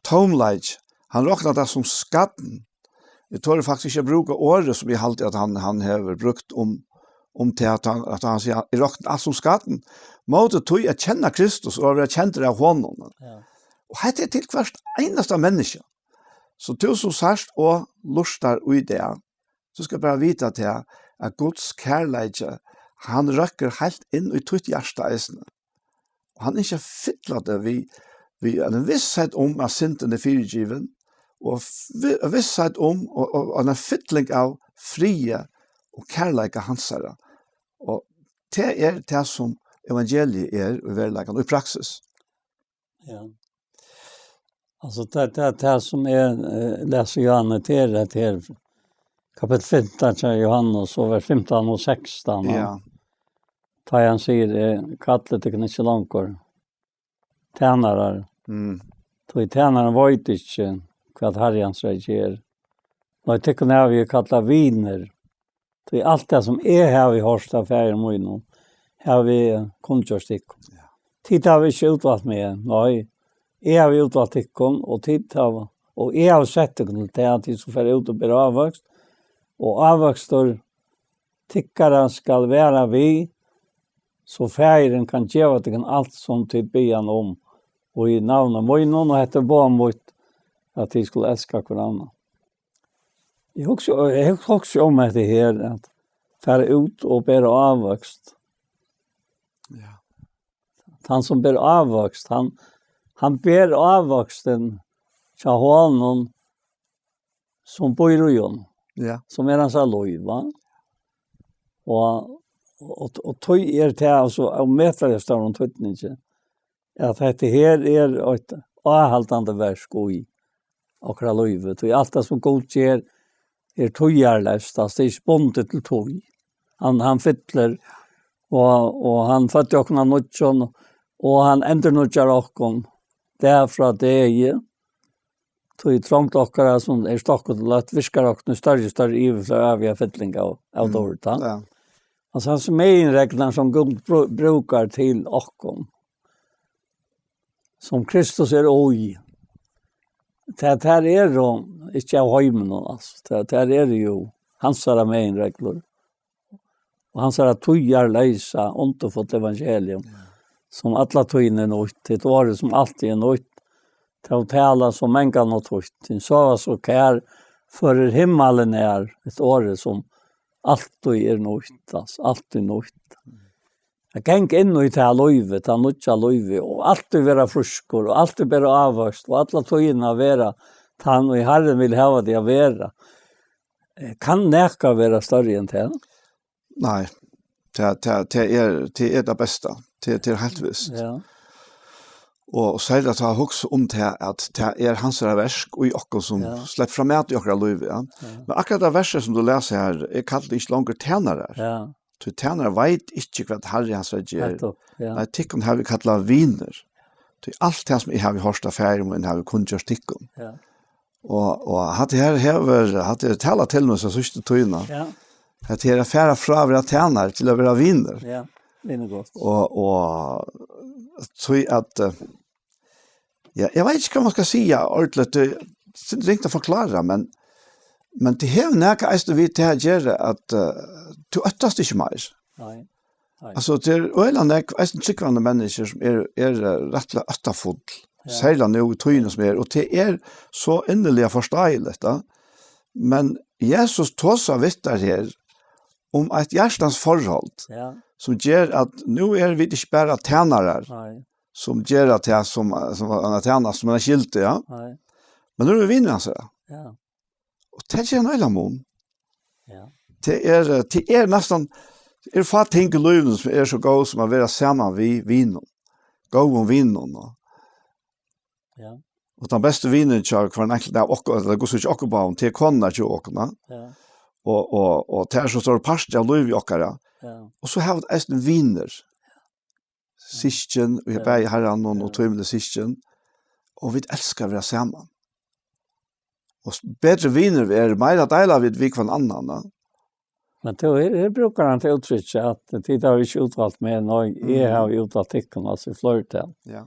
Tómleiki, hann roknaði tað sum skarn. Eg tori faktiskt ikki at brúka orðið sum eg haldi at hann, hann hevur brúkt um, um tað, at hann, at hann sigur, eg rokni alt sum skarn. Móti tí at kenna Kristus og at vera kendur av honum. Ja. Og hetta er til hvørt einasta menniskja. So tú sum sært og lurtar í dag, so skal bara vita tað, at Guds kærleiki, hann røkkur heilt inn í títt hjarta eisini. Og hann ynskir at fylla teg við, við eina vissheit um, at syndin er fyrigivin, og vi-, vissheit um, og, og, og eina fylling av friði og kærleika hansara. Og tað er tað, sum evangeliið er í veruleikanum, í praksis. Ja. Altso, tað, tað, tað sum er, eh, lesa Johannes til, at her, kapittel fimtan til Johannes, og vers fimtan og sekstan, ja. Ja. Tá hann sigur, eh, kalli tykkum ikki longur tænarar. Mm. Tí tænarin veit ikki, hvat harri hansara ger. Nei, tykkum havi eg kallað vinir. Tí alt tað sum eg havi hoyrt av Faðir mínum, havi eg kunngjørt tykkum. Ja. Tit hava ikki útvalt meg, nei, eg havi útvalt tykkum, og tit hava, og eg havi sett tykkum til tað, at tit skulu fara út og bera ávøkst, og ávøkstur tykkara skal vera við, so Faðirin kann geva tykkum alt, sum tit biðja hann um, og í navni mínum, og hetta er boð mítt, at tit skulu elska hvør annan. Eg hugsi, eg hugsi um hetta her, at fara út og bera ávøkst. Ja. Hann sum ber ávøkst, hann, hann ber ávøkstin hjá honum, sum býr í honum, ja, sum er hansara lív, va? Og, og, og tí er tað, altso, av ómetaliga stórum týdningi, at hetta her er eitt áhaldandi verk í okkara lívi. Tí alt tað sum Gud ger, er tíðarleyst, altso, tað er ikki bundið til tíð. Hann, hann fyllir, og, og hann føddi okkum av nýggjum, og hann endurnýggjar okkum dag frá degi. Tí trongd okkara, sum er stokkað til løtt, virkar okkum í størri og størri yvirflóð av fylling av, av Mm. dýrd, ha? Ja. Altso, hansara meginreglur, sum Gud brú-, brúkar til okkum, sum Kristus er í. Tað, tað er jú ikki av heiminum, altso. Tað, tað er jú hansara meginreglur. Og hansara tíðarleysa, undurfulla evangelium, ja, sum alla tíðina er nýtt, eitt orð sum altíð er nýtt. Tað talar so mangan og títt. Hin sáa so kær, førir himmalen er, eitt orð sum altíð er nýtt, altso, altíð nýtt. At ganga inn í tað lívið, tað nýggja lívið, og altíð vera frískur, og altíð bera ávøkst, og alla tíðina vera tann, ið Harrin vil hava teg at vera. Eh, kann nakað vera størri enn tað? Nei, tað, tað, tað er, tað er tað besta. Tað, tað er heilt vist. Ja. Og serliga at hugsa um tað, at tað er hansara verk í okkum, sum Ja. sleppur fram at í okkara lívi, ja. Ja. Men akkurát tað versið, sum tú lesur her, eg kalli ikki longur tænarar. Ja. Tí tænarin veit ikki, hvat harri hansara ger. Nettupp, ja. Nei, tykkum havi eg kallað vinir. Tí alt tað, sum eg havi hoyrt av Faðir mín, havi eg kunngjørt tykkum. Ja. Og, og hatta her hevur, hatta er talað til meg so síðstu tíðina. Ja. At her er at fara frá at vera tænari til at vera vinur. Ja, vinur gott. Og, og tí at, eh, ja, eg veit ikki, hvat man skal siga ordentligt. Tað er ringt at forklára, men, men tað hevur nakað eisini við tað at gera at, eh, tú óttast ikki meir. Nei. Nei. Altso, tað er øgiliga nógv, eisini trúgvandi menniskju, sum er, er, eh, rættiliga óttafull, Ja. serliga nú í tíðini sum er, og tað er so inniliga forstáiligt, da. Men Jesus tosar við tær her um eitt hjartans forhold, Ja. sum ger at nú eru vit ikki bara tænarar, Nei. sum gera tað sum, sum at tæna, sum eina skyldu, ja. Nei. Men nú eru vit vinir hansara. Ja. Og tað ger ein heilan mun. Ja. Tað er, eh, tað er næstan, tað eru fá ting í lívinum sum eru so góð sum at vera saman við vinum, góðum vinum, og Ja. og tann besti vinurin hjá hvørjum einkultum av okkum, ella hvussu ikki okkum báðum, tað er konan hjá okkum, ja. Ja. Og, og, og tað er so stór partur av lívi okkara. Ja. Og so hava vit eisini vinir. Systkin, og eg Ja. bæði Harran og, og Ja. tímiliga systkin. Og vit elska at vera saman. Og s-, betri vinir vit eru, meira deila vit við hvønn annan, ja. Men tó her, her brúkar hann til úttrykk at tit hava ikki útvalt meg, nei, eg Mhm. havi útvalt tykkum, altso í fleirtal. Ja.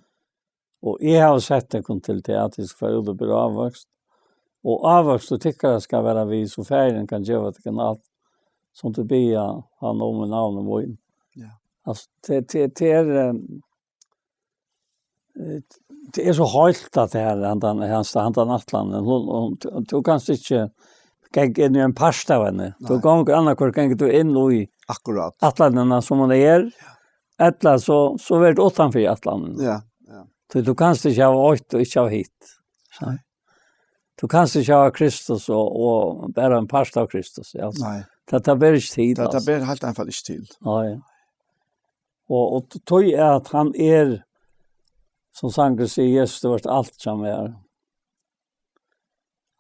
Og eg havi sett tykkum til tað, at tit skal fara út og bera ávøkst. Og ávøkstur tykkara skal vera við, so Faðirin kann geva tykkum alt, sum tit biðja hann um í navni mínum. Ja. Altso, tað, tað, tað er, eh, eh, tað er so heilt, at tað her, handan, handan, handan ætlanin, hon, hon, tú, tú kanst ikki ganga inn í ein part av henni. Tú Nei. gongur annaðhvørt, gongur tú inn í Akkurát. ætlanina, sum hon er, ella so, so verður tú uttanfyri ætlanina. Ja, ja. Tí tú kanst ikki hava eitt og ikki hava hitt. Nei. Tú kanst ikki hava Kristus og, og bara ein part av Kristus, ja. Nei. Tað, tað ber ikki til, Tað, tað altso. ber heilt einfalt ikki til. Nei. Og, og t-, tí at hann er, sum sangurin sigur, Jesus, tú ert alt hjá mær.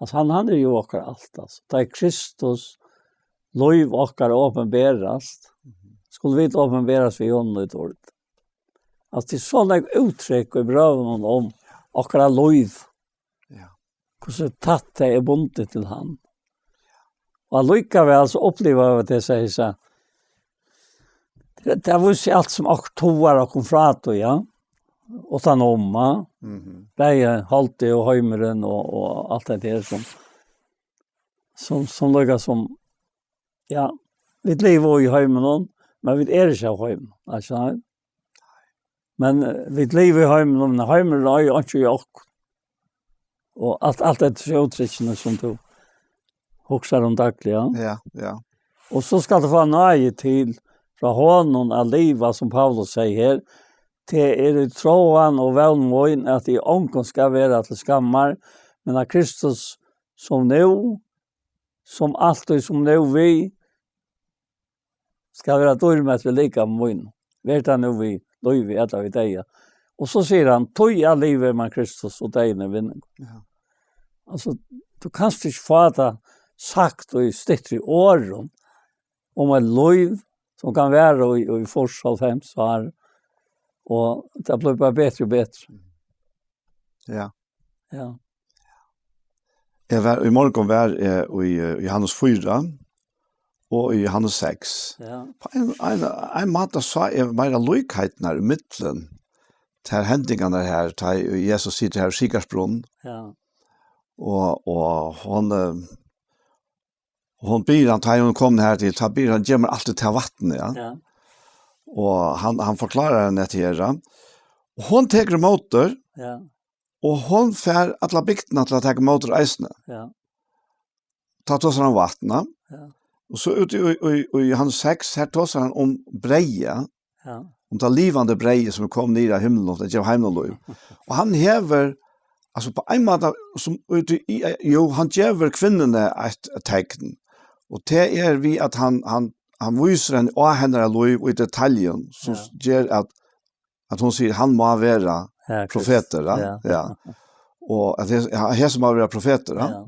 Altso, hann, hann er jú okkara alt, altso. Tá er Kristus, lív okkara opinberast, Mhm. skulu vit opinberast við honum í orð. Altso, tað er so nógv úttrykk í brøvunum um okkara lív. Ja. Hvussu tætt tað er bundið til hann. Og allíkavæl so uppliva vit tað, seg, seg. Tað, tað vísir alt sum okkum togar okkum frá tí, ja. Uttan um, ja. Mhm. Bæði holdið og heimurin og, og alt det her sum, sum, sum líka sum, ja, vit liva í heiminum, men vit eru ikki av heiminum, altso, nei. Men, eh, vit liva í heiminum, men heimurin eigur einki í okkum. Og alt, alt hetta er úttrykkini sum tú hugsar um dagliga. Ja, ja. Og so skalt tú fáa náði til frá honum at liva, sum Paulus sigur her, tað er í trúgv og vón mín, at eg ongum skal vera til skammar, men at Kristus sum nú, sum altíð, sum nú við, skal vera dýrmætur í likami mínum. Ver tað nú við lívi ella við deyða. Og so sigur hann, tí at livi er mær Kristus, og deyðin er vinningur. Ja. Altso, tú kanst ikki fáa tað sagt í styttri orðum um eitt lív sum kann vara í, í fýrs, hálvfems ár, og tað blívur bara betri og betri. Ja. Ja. Eg var, í morgun var eg í, eh, Johannes fýra og í Johannes seks. Ja. På ein, ein, ein máta sá eg meira líkheitirnar í millum tær hendingarnar her, tá ið Jesus situr her í Sikarsbrunn. Ja. Og, og hon, eh, og hon biður hann, tá ið hon er komin her til, tá biður hann, "Gev mær alt tað vatnið", ja. Ja. Og hann, hann forklárar henni hetta her, ja. Og hon tekur ímóti, Ja. og hon fær alla bygdina til at taka ímóti eisini. Ja. Tá tosar hann um vatn, ja. Ja. Og so úti í, í, í Johannes seks, her tosar hann um breyðið, Ja. um tað livandi breyðið sum er komið niður av himlinum, tað gevur heiminum lív. Og hann hevur, altso, á ein máta, sum úti í, jú, hann gevur kvinnuni eitt tekn, og tað er við at hann, hann, hann vísir henni á hennara lív í detaljum, sum Ja. ger at, at hon sigur, "Hann má vera Ja, Kristus. profetur", ja. Ja. Ja. Og at hes-, ja, hesin má vera profetur, ja. Ja.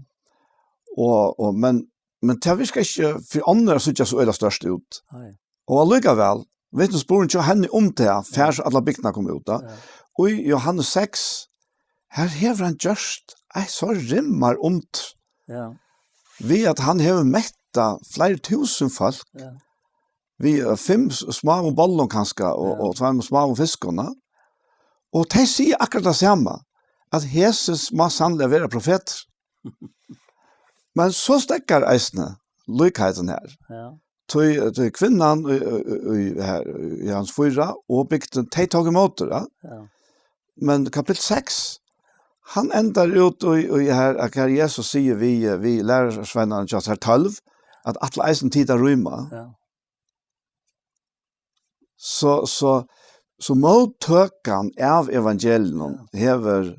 Og, og, men, men tað virkar ikki fyri onnur at síggja so øgiliga stórt út. Nei. Og allíkavæl, vitnisburðurin hjá henni um tað, fær so alla bygdina at koma út, ja. Ja. Og í Johannes seks, her hevur hann gjørt eitt so rimmar undur. Ja. Við at hann hevur mettað fleiri túsund fólk, Ja. við, eh, fimm s-, smáum bollum kanska, og, Ja. og tveimum smáum fiskum, ja. Og tey siga akkurát tað sama, at hesin má sanniliga vera profetur. Men so steðgar eisini líkheitin her. Ja. Tí, tí kvinnan í, í, í, her, í Johannes fýra og bygdin, tey tóku ímóti, ja. Ja. Men kapittul seks, hann endar út í, í her, at her Jesus sigur við, við lærisveinarnar hjá sær tólv, at ætla eisini tit at rýma. Ja. So, so, so móttøkan av evangelium Ja. hevur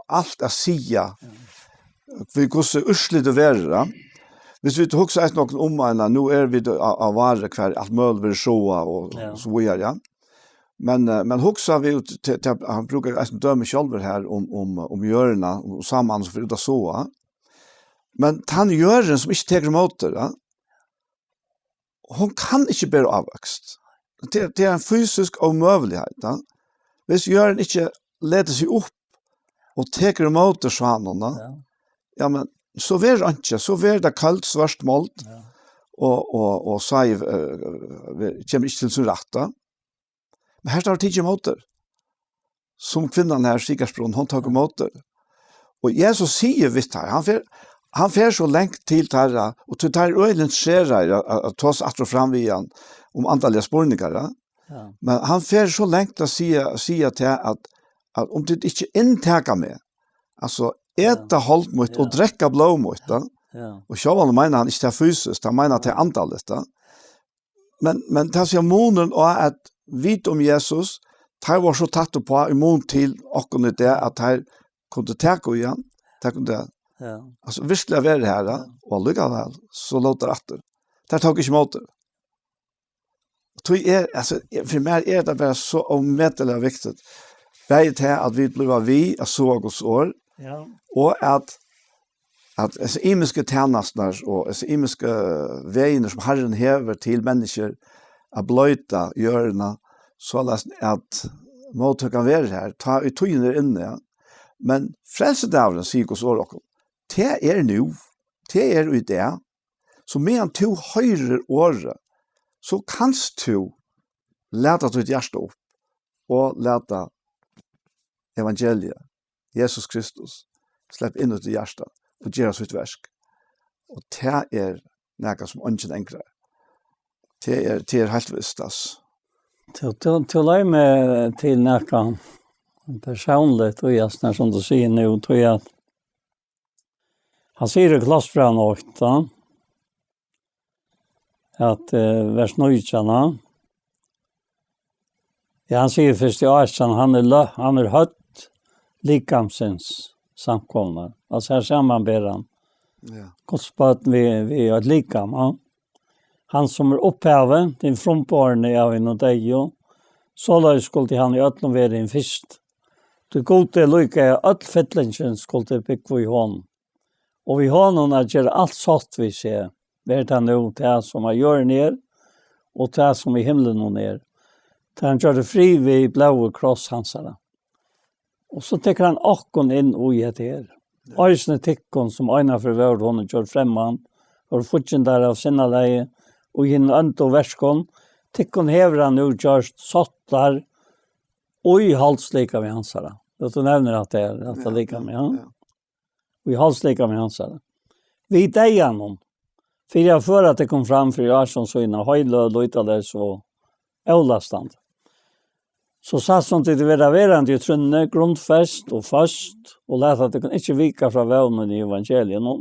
alt at siga Ja. við hvussu úrslitið verður, ja. Hvis vit hugsa eitt nokk um eina, nú eru vit á, á vári, hvar alt møguligt verður sáað og Ja. so víðari, ja. Men, eh, men hugsa vit til, til, hann brúkar eisini dømi sjálvur her um, um, um jørðina, um sámannan sum fer út at sáa. Men tann jørðin sum ikki tekur ímóti, ja, hon kann ikki bera ávøkst. Tað, tað er ein fysisk ómøguligheit, ja. Hvis jørðin ikki letur seg upp og tekur ímóti svanum, ja. Ja. Ja, men so verður einki, so verður tað køld, svørt mold, ja. Og, og, og sáið, eh, kemur ikki til sín rætt, ja. Men her er tað tikið ímóti. Sum kvinnan her, Sikarsbrún, hon tók ímóti. Og Jesus sigur við teir, hann fer, hann fer so langt til teirra, og til teir øgiliga interesserar at, at, at tosa aftur og fram við hann um andaligar spurningar, ja. Ja. Men hann fer so langt at siga, siga til at, at um tit ikki inntaka meg, altso, eta hold mítt og drekka blóð mítt, ja. Ja. Og sjálvandi meinar hann ikki tað fysiskt, hann meinar tað andaligt, ja. Men, men tað sigur munin á at vita um Jesus, teir vóru so tætt uppá í mun til okkum í dag, at teir kundu taka í hann, teir kundu, ja. Altso, virkuliga vera her, ja. Ja. Og allíkavæl, so lótu teir aftur. Teir tóku ikki ímóti. Tí er, altso, fyri mær er tað bara so ómetaliga viktigt. Bæði tað at vit blíva við at sáa Guds orð, ja. Og at at hesar ymisku tænasturnar og hesar ymisku vegirnar, sum Harrin hevur til menniskjur at broyta jørðina, soleiðis at móttøkan verður har, tá ið tíðin er inni, ja. Men frelsudagurin, sigur Guds orð okkum, tað er nú, tað er í dag. So meðan tú hoyrir orðið, so kanst tú lata títt hjarta upp og lata evangeliið, Jesus Kristus, sleppa inn í títt hjarta og gera sítt verk. Og tað er nakað, sum eingin angrar. Tað er, tað er heilt vist, altso. Tú, tú, tú leiðir meg til nakað persónligt, og eg, sum tú sigur nú, tí at hann sigur í Kolossabrævinum átta, at, eh, vers nítjan, ja. Ja, hann sigur fyrst í átjan, hann er lø-, hann er høvd likamsins samkomuna. Altso, her samanber hann. Ja. Guds barn við, við eitt likam, ja. Hann sum er upphavið, hin frumborni av hinum deyðu, soleiðis skuldi hann í øllum vera hin fyrsti. Tí Gudi líkaði, at øll fyllingin skuldi búgva í honum. Og við honum at gera alt sátt við seg, veri tað nú tað, sum á jørðini er, og tað, sum í himlunum er. Tað hann gjørdi frið við blóði kross hansara. Og so tekur hann okkum inn í hetta her. Ja. Eisini tykkum, sum einaferð vóru honum gjørd fremmand, vóru fíggindar av sinnalagi, og í hinum óndu verkum, tykkum hevur hann nú gjørt sáttar, og í holdslikami hansara. Og tú nevnir at tað er, at tað er likami, ja. Ja. Og í holdslikami hansara. Við deyðanum, fyri at føra tykkum fram fyri ásjón sína, heiløg, lýtaleys og ólastandi. So satt sum tit verða verandi í trúnni, grundfest og føst, og lata tykkum ikki vika frá vónini í evangeliinum,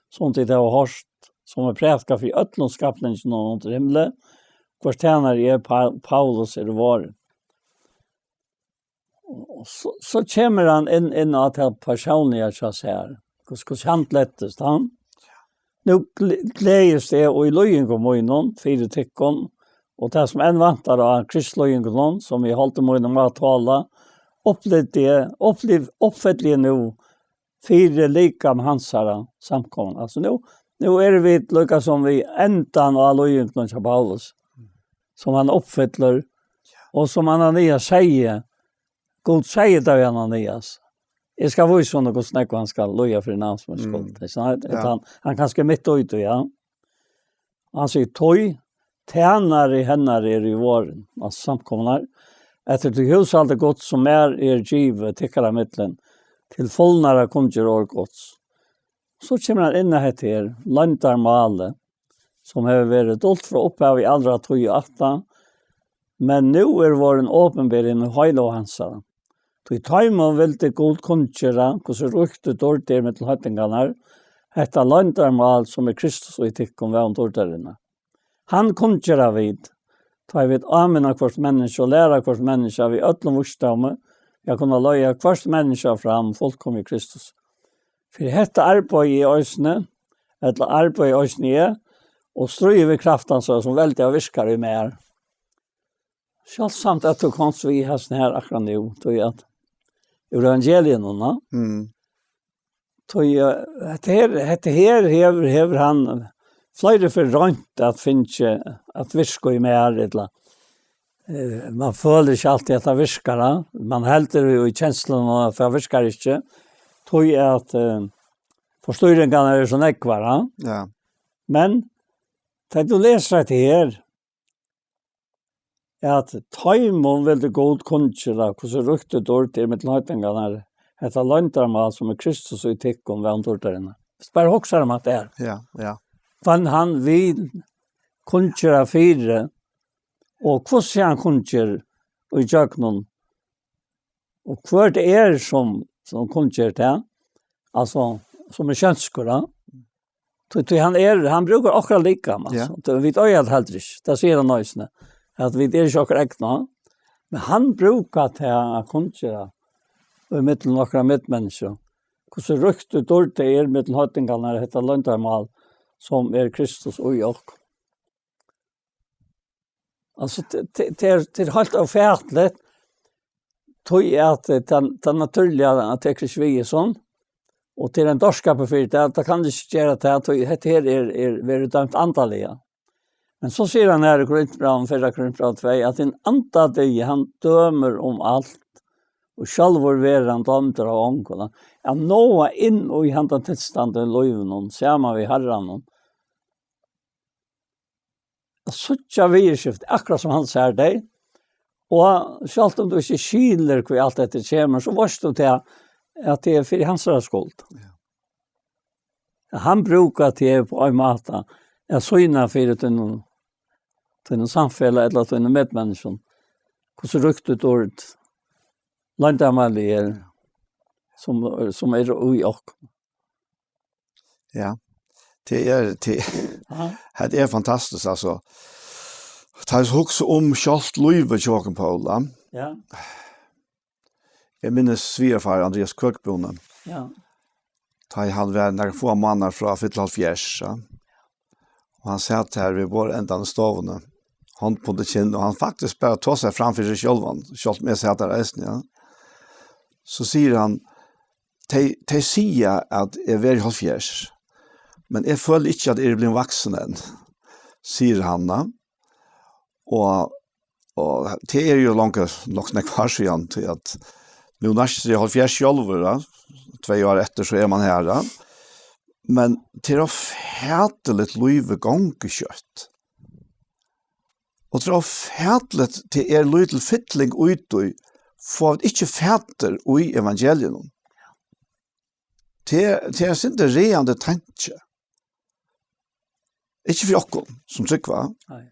sum tit hava hoyrt, sum er prædikað fyri øllum skapninginum undir himli, hvørs tænari eg, Pa-, Paulus, eri vorðin. Og so, so kemur hann inn, inn á tað persónliga hjá sær. Hvussu, hvussu hann gleddist, hann. Nú gle-, gleðist eg í líðingum mínum fyri tykkum, og tað sum enn vantar á Krists líðingunum, sum eg haldi mínum at tola, upplivdi eg, uppliv-, uppfylli eg nú fyri likam hansara, samkomuna. Altso, nú, nú eru vit líka sum við endan á líðingunum hjá Paulus, sum hann uppfyllir, og sum Ananias segði, Gud segði tað við Ananias: Eg skal vísa honum, hvussu nógv hann skal líða fyri navns míns skuld. Mm. Ikki sant? Ja. Hann, hann kanska er mitt í tí, ja. Hann sigur: Tí tænari hennara eri eg vorðin, altso samkomunnar, eftir tí húshaldi Guds, sum mær er givið tykkara millum, til fulnar at kunngera orð Guds. So kemur hann inn á hetta her, loyndarmálið, sum hevur verið dult frá upphavi allra tíð og ætta, men nú er vorðin opinber hinum heilagu hansara. Tí teimum vildi Gud kunngera, hvussu ríkt og dýrt er millum heidningarnar, hetta loyndarmál, sum er Kristus í tykkum, vón dýrdarinnar. Hann kunngera vit, tá ið vit áminna hvørt menniskja og læra hvørt menniskja við øllum vísdómi, at kunna leiða hvørt menniskja fram fullkomið í Kristus. Fyri hetta arbeiði eg eisini, ella arbeiði eisini eg, og stríði við kraft hansara, sum veldiga virkar í mær. Sjáldsamt, at tú komst við hasum her akkurát nú, tí at úr evangeliinum, na? Mm. Tí, eh, hetta her, hetta her hevur, hevur hann fleiri ferð roynt at finna at virka í mær, ella, eh, man følir ikki altíð at tað virkar, ja. Man heldur jo í kenslunum at tað virkar ikki, tí at, eh, forstýringarnar eru so nógvar, ja. Ja. Men tá tú lesur hetta her, at teimum vildi Gud kunngera, hvussu ríkt og dýrt er millum heidningarnar, hetta loyndarmál, sum er Kristus í tykkum, vón dýrdarinnar. Bara hugsa um at tað er. Ja, ja. Hvønn hann vil kunngera fyri, og hvussu hann kunngerði í gjøgnum, og hvør tað er, sum, sum kunngerði tað, altso, sum er sjónskur, ja. Tí, tí hann er, hann brúkar okkara likam, altso. Ja. Tí vit eiga tað heldur ikki. Tað sigur hann eisini, at vit eru ikki okkara egna. Men hann brúkar tað at kunngera í millum okkara medmenniskju. Hvussu ríkt og dýrt tað er millum heidningarnar, hetta loyndarmál, sum er Kristus í okkum. Altso, tað, tað, tað er, tað er heilt ófatiligt, tí at, eh, tað, tað natúrliga, at tað tekur ikki við í sum, og tað er ein dárskapur fyri tað, tað kann ikki gera tað, tí hetta her er, er, verður dømt andaliga. Men so sigur hann her í Korintbrævinum, fyrra Korintbræv tvey, at hin andadigi, hann dømir um alt, og sjálvur verður hann dømdur av ongum. At náa inn í handan tilstandin í lívinum, saman við Harranum, at síggja viðurskifti, akkurát sum hann sær tey. Og sjálvt um tú ikki skilir, hví alt hetta kemur, so veitst tú tað, at tað er fyri hansara skuld. Ja. At hann brúkar teg á ein máta at sýna fyri tínum, tínum samfelag ella tínum medmenniskjum, hvussu ríkt og dýrt loyndarmálið er, sum, sum er í okkum. Ja, tað er, tað, ja, hetta er fantastiskt, altso. Tá eg hugsi um sjálvt lívið hjá okkum, Paula. Ja. Eg minnist svigerfar Andreas Køkbune. Ja. Tá ið hann var nakrar fáar mánaðir frá at fylla hálvfjerðs, ja. Og hann sat her við borðendan í stovuni, hond undir kinn, og hann faktiskt bara tosaði fram fyri seg sjálvan, sjálvt um eg sat har eisini, ja. So sigur hann, tey, tey siga, at eg verði hálvfjerðs, men eg føli ikki, at eg eri blivin vaksin enn, sigur hann, ja. Og, og tað er jo langt, nokk so nógv ár síðan, tí at nú nærkist eg hálvfjerðs sjálvur, ja. Tvey ár eftir, so er man her, ja. Men tað er ófatiligt, lívið gongur skjótt. Og tað er ófatiligt, tað er lítil fylling í tí, fáa vit ikki fatur í evangeliinum. Tað, tað er ein sindur ræðandi tanki. Ikki fyri okkum, sum trúgva. Nei.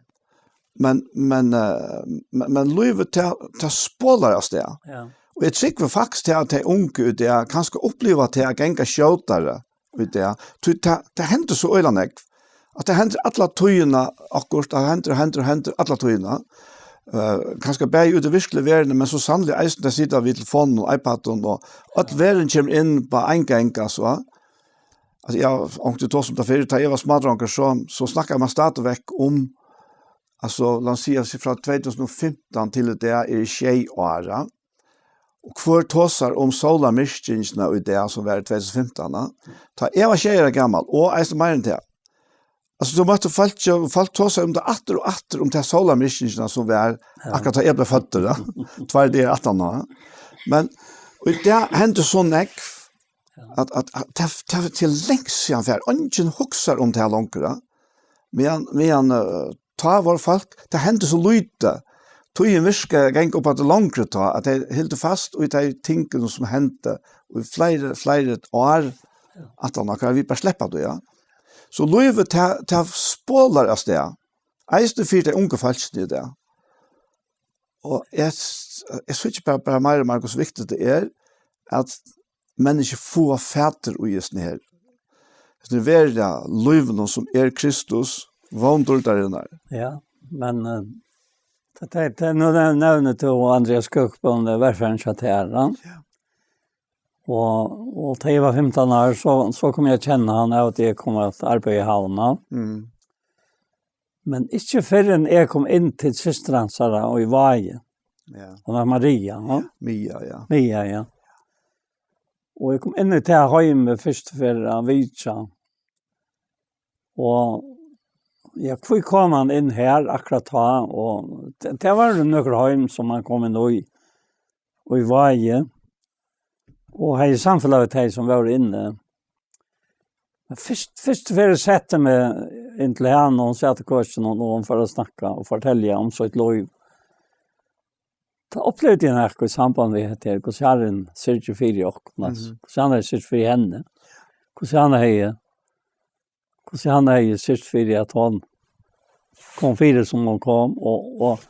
Men, men, eh, men, men lívið, tað, tað spolar av stað. Ja. Og eg trúgvi faktiskt til, at tey ungu í dag kanska uppliva tað at ganga skjótari í dag. Tí tað, tað hendir so øgiliga nógv. At tað hendir alla tíðina, akkurát, tað hendir og hendir og hendir alla tíðina. Eh, kanska bæði úti í virkiligu verðini, men so sanniliga eisini, tey sita við telefonum og iPadum, og øll verðin kemur inn á ein gang, altso. Altso, eg havi ongantíð tosað um tað fyrr, tá eg var smádrongur, so, so snakkaði man stadigvæk um, altso, lat okkum siga, frá tvey túsund og fimtan til í dag eru sjey ár, ja. Og hvør tosar um sólarmyrkingina í dag, sum var í tvey túsund og fimtan, ja? Tá eg var sjey ára gamal, og eisini meira enn tað. Altso, tú møtti fólk, fólk tosa um tað aftur og aftur, um ta sólarmyrkingina, sum var, ja, akkurát tá eg bleiv føddur, ja. Tveir dagar aftaná, ja. Men, og í dag hendir so nógv, ja, at, at, at tað, tað er til langt síðan, for eingin hugsar um tað longur, ja. Meðan, meðan, eh, tá vóru fólk, tað hendi so lítið. Tíðin virkaði at ganga upp aftur longri tá, at tey hildu fast í tey tingini, sum hendu í fleiri, fleiri ár. Ja. At hann, kann vit bara sleppa tí, ja. So lívið, tað, tað spolar av stað. Eisini fyri tey ungu fólkini í dag. Og eg, eg síggi bara, bara meira og meira, hvussu viktigt tað er, at menniskju fáa fatur í hesum her. Hesum her veruliga lívinum, sum er Kristus, vón dýrdarinnar. Ja, men, eh, tað, tað, tað, nú nev-, nevnir tú Andreas Køkbone, eh, vegfarin hjá tær, ja? Ja. Og, og tá eg var fimtan ár, so, so kom eg at kenna hann av at eg kom at arbeiða í Havn, ja. Mm. Men ikki fyrr enn eg kom inn til systur hansara í Vági. Ja. Hon var Maria, ja? Mia, ja. Mia, ja. Og eg kom inn í tað heimið fyrstu ferð at vitja. Og ja, hví kom hann inn her akkurát tá, og tað, tað var nøkur heim, sum hann kom inn í, í Vági, og hevði samfelag við tey, sum vóru inni. Men fyrst, fyrst ferð setti meg inn til hana, og hon sat í køkinum, og hon fór at snakka og fortelja um sítt lív. Tá upplevdi eg nakað í samband við hetta her, hvussu Harrin syrgir fyri okkum, altso, Mhm. hvussu hann hevði syrgt fyri henni, hvussu hann hevði, hvussu hann hevði syrgt fyri, at hon kom fyri, sum hon kom, og, og,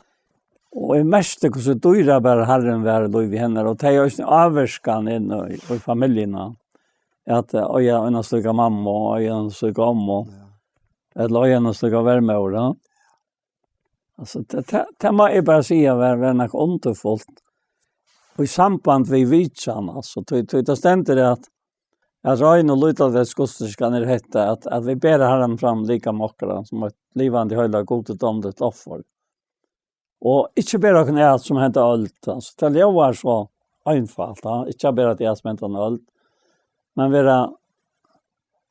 og eg merkti, hvussu dýrabær Harrin var í lívi hennar, og tað er eisini ávirkan inn í, í familjuna, at, eh, eiga eina slíka mammu, og eiga eina slíka ommu, Ja. ella eiga eina slíka vermóður, ja. Altso, tað, tað, tað má eg bara siga, var, var nakað undurfult. Og í samband við vitjan, altso, tí, tí tað stendur at, at rein og lýtandi gudsdýrkan er hetta, at, at vit bera Harran fram líkama okkara sum eitt livandi, heilagt, Gudi dámligt offur. Og ikki bera okkum at sum henda øld, altso, tað ljóðar so einfalt, ja? Ikki at bera at sum henda øld, men vera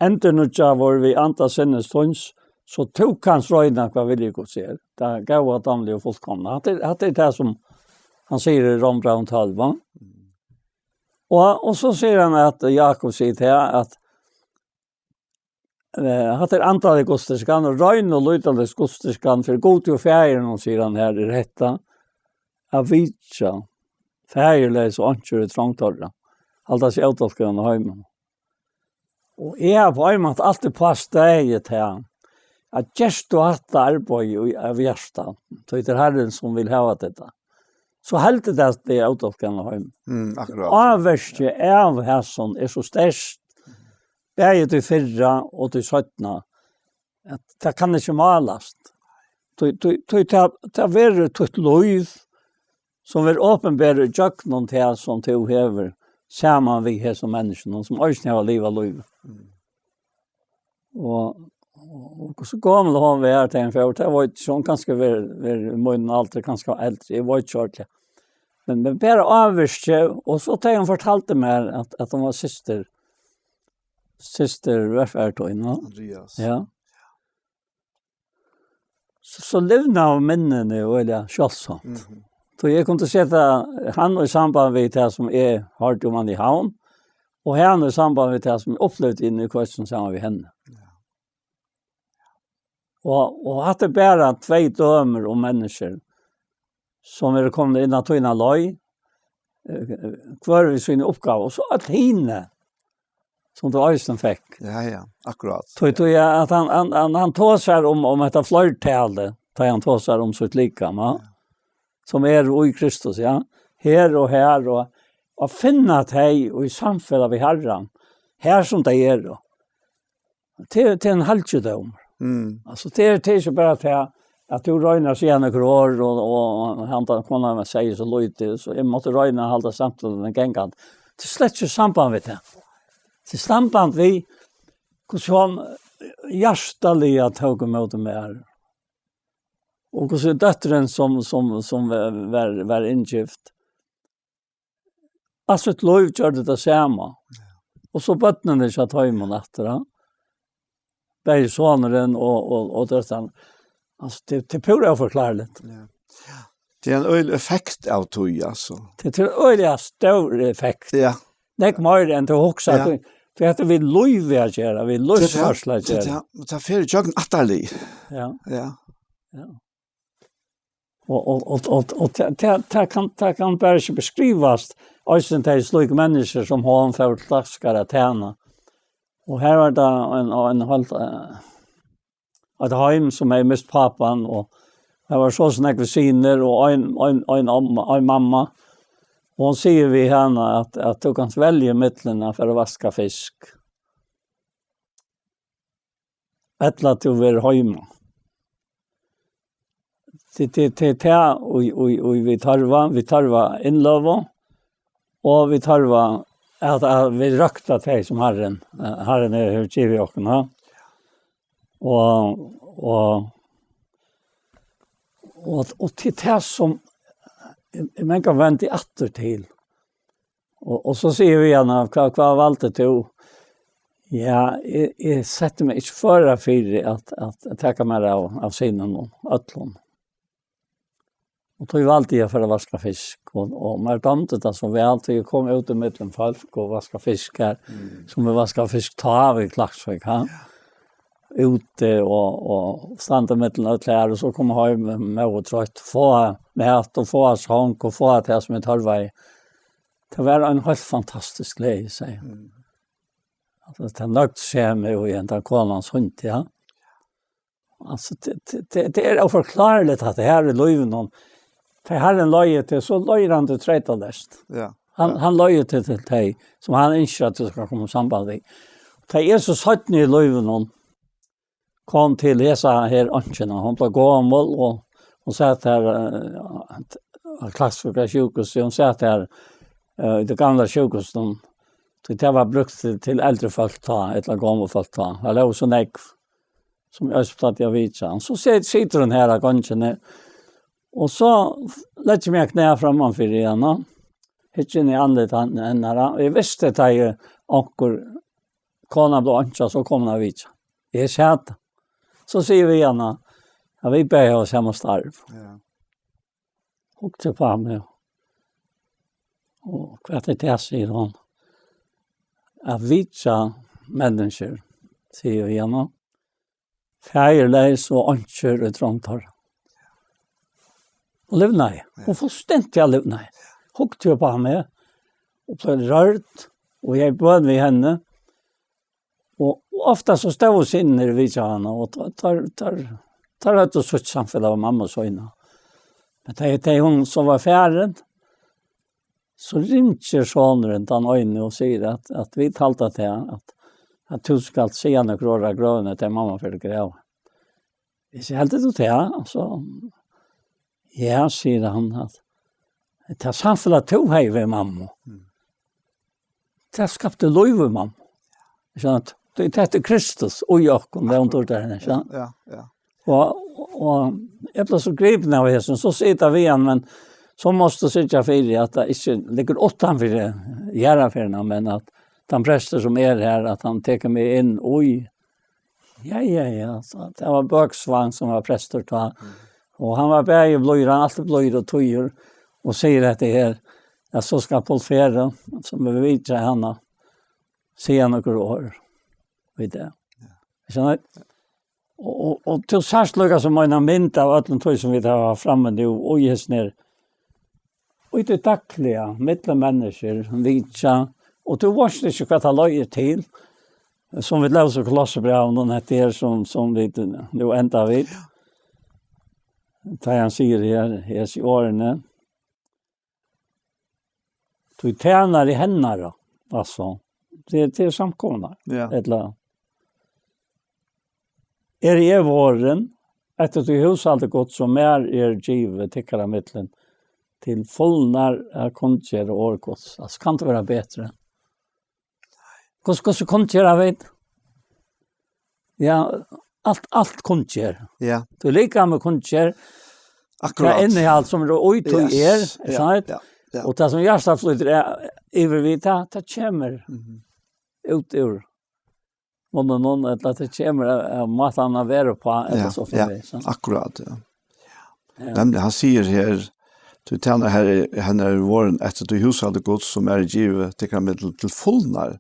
endurnýggjaður við anda sinnis tíns, so tú kanst royna, hvat vilji Guds er, tað góða, dámliga og fullkomna. Hatta er, hatta er tað, sum hann sigur í Rómbrævinum tólv, va? Og, og so sigur hann, at Jákup sigur til, at, eh, hatta er andaliga gudsdýrkan, og rein og lýtandi gudsdýrkan fyri Gudi og Faðirinum, sigur hann her, er hetta, at vitja faðirleys og einkjur í trong teirra, halda seg ódálkaðum heima. Og eg havi á ein máta altíð påstaðið tað, at gert tú hatta arbeiðið í, av hjarta, tí tað er Harrin, sum vil hava teg tað, so heldur tað teg ódálkaðum heima. Mm, akkurát. Ávirkið av hasum er so sterkt, bæði tí fyrra og tí seinna, at tað kann ikki málast. Tí, tí, tí tað, tað verður títt lív, sum verður opinberað ígjøgnum tað, sum tú hevur saman við hesum menniskjum, sum eisini hava livað lívið. Mm. Og, og hvussu gomul hon var, tá hon fór, tað veit eg ikki, hon kanska var, var í mínum aldri, kanska eldri, eg veit ikki ordiliga. Men, men bara ávirki, og so tá hon fortaldi mær, at, at hon var systir, systir Verfærtoin, ja. Andreas. Ja. So, so livnaðu minnini øgiliga sjáldsamt. Mhm. So eg kundi seta hann í samband við tað, sum eg hoyrdi um hann í Havn, og hann í samband við tað, sum eg upplivdi inni í køkinum saman við henni. Ja. Og, og hatta er bara tvey dømi um menniskjur, sum eru komin inn á tína leið, eh, hvør við síni uppgávu, og so øll hini, sum tú eisini fekk. Ja, ja, akkurát. Tí, tí at hann, hann, hann, hann tosar um, um hetta fleirtalið, tá hann tosar um sítt likam, ja, Ja. sum er í Kristus, ja. Her og her, og, og finna tey í samfelag við Harran, her sum tey eru. Tað er, tað er ein halgidómur. Mm. Altso, tað er, tað er ikki bara tað, at tú roynir at siga nøkur orð, og, og, og henda konan sigur so lítið, so eg mátti royna at halda samtaluna gangandi. Tað er slett ikki samband við tað. Tað er samband við, hvussu hon hjartaliga tók ímóti mær. Og hvussu dóttirin, sum, sum, sum var, var, var inngift, alt sítt lív gjørdi tað sama. Og so børnini hjá teimum aftur, ja. Bæði sonurin og, og, og dóttirin. Altso, tað, tað er púra óforkláriligt. Ja. Ja. Tað er ein øgilig effekt av tí, altso. Tað, tað er ein øgiliga stór effekt. Ja. Nógv meira enn tú hugsar. Ja. Tí, tí hetta við lívið at gera, við Tað er tað, lívsførslu at tað er gera. tað, tað fer í gjøgnum ættarlið. Ja. Ja. Ja. Og, og, og, og, og tað, tað, tað kann, tað kann bara ikki beskrivast. Eisini tey slík menniskju, sum hon fór til Klaksvíkar at tæna. Og her var tað ein, ein heilt, eh, eitt heim, sum hevði mist pápan, og her var so og so nógvir synir, og ein, ein, ein omma, ein mamma. Og hon sigur við hana, at, at tú kanst velja millum at fara at vaska fisk, ella at tú verður heima. Tað, tað, tað er tað, og, og, og vit tørva, vit tørva innløgu, og vit tørva at, at vit røkta tey, sum Harrin, eh, Harrin er, hevur givið okkum, ha? Og, og, og, og til tað, sum eg, eg mangan vendi aftur til. Og, og so sigur eg við hana, "Hvat, hvat valdi tú?" Ja, eg, eg setti meg ikki føra fyri at, at, at taka mær av, av synunum, øllum. Og tí valdi eg at fara at vaska fisk, og, og mær dámdi tað so væl, tí eg kom út ímillum fólk og vaska fisk her, mm, sum vit vaska fisk tá við Klaksvík, ha? Ja. Úti og, og standa ímillum øll her, og so koma heim móð og troytt, fáa mat og fáa song og fáa tað sum eg tørvaði. Tað var ein heilt fantastisk gleði, sigi eg. Mm. Altso, tað nøgd seg meg og ein, tann konan sýndi, ja. Altso, tað, tað, tað, tað er óforklárligt at tað her í lívinum, tað Harrin leiðir til, so leiðir hann til treytaleyst. Ja. Hann, ja, hann leiðir til, til tey, sum hann ynskir at tú skal koma í samband við. Tað er so seinni í lívinum, kom til hesa her einkjuna. Hon bleiv gomul, og hon sat her, eh, á Klaksvíkar sjúkrahúsi, hon sat her, eh, í tí gamla sjúkrahúsinum. Tí tað var brúkt til, til eldri fólk tá, ella gomul fólk tá. Har lógu so nógv, sum eg eisini plagdi at vitja. Og so sit-, situr hon her á gongini, og so leggi eg meg á knæ framman fyri hana, hyggi inn í andlit hen-, hennara. Og eg visti, tá eg onkur kona bleiv einkja, so kom hon at vitja. Eg sat. So sigi eg við hana, at vit bæði hava sama starv. Ja. Hugdi upp á meg. Og hvat er tað, sigur hon. At vitja menniskju, sigi eg við hana. Faðirleys og einkjur í trongd teirra. Hon livnaði. Ja. Hon fullstendiga livnaði. Hugdi upp á meg og bleiv rørd, og eg bað við henni. Og, og ofta so stóðu synirnir við hjá hana, og teir, teir, teir, teir høvdu sítt samfelag við mammu sína. Men tey, tey hon so var farin, so ringir sonurin tann eini og sigur at, at vit halda tað, at, at tú skalt siga nøkur orð á grøvina, tá mamma fer til grava. Eg sigi, heldur tú tað? Altso, ja, sigur hann, at tað samfelag tú hevði við mammu, mm, tað skapti lív í mammu. Ikki sant? Tað, tað er Kristus í okkum, tað hon tók der, ikki sant? Ja, ja. Og, og eg bleiv so gripin av hesum, so sigi eg við hann, men so mást tú syrgja fyri at tað ikki liggur uttan fyri jarðarferðina, men at tann prestur sum er her, at hann tekur meg inn í Ja, ja, ja. So, tað var Bøksvang sum var prestur tá. Mm. Og hann var bæði blíður, hann er altíð blíður og tíður, og sigur hetta her, at so skal Poul Fere, sum er vitja hana, siga nøkur orð við teg. Ja. Skilur tú? Og, og, og tú sært líka sum eina mynd av øllum tí sum vit hava frammi nú, og í hesum her, og í tí dagliga, millum menniskju, vitja, og tú veitst ikki hvat tað leiðir til, sum vit lesa í Kolossebrævinum, hetta her sum, sum vit nú enda við. Tá hann sigur her, hesi orðini, tí tænari hennara, altso, tað, tað er samkomuna, ja, ella, eri eg vorðin, eftir tí húshaldi Guds, sum mær er givið tykkara millum, til fulnar at kunngera orð Guds. Altso, kann tað vera betri? Hvussu, hvussu kunngera vit? Ja, alt, alt kunngera. Ja. Tú líka med kunngera. Akkurát. Tað innihald sum er í tí er, yes, ja, sant? Ja, ja. Og tað sum hjartað flýtur er, yvir við tað, tað kemur, mhm, út úr munnin, ella tað kemur av, av mátan at vera uppá, ella, ja, so framvegis, ja, sant? Akkurát, ja. Ja. Nemliga, hann sigur her, tú tænar her, hann er vorðin eftir tí húshaldi Guds, sum er givið tykkara millum til fulnar,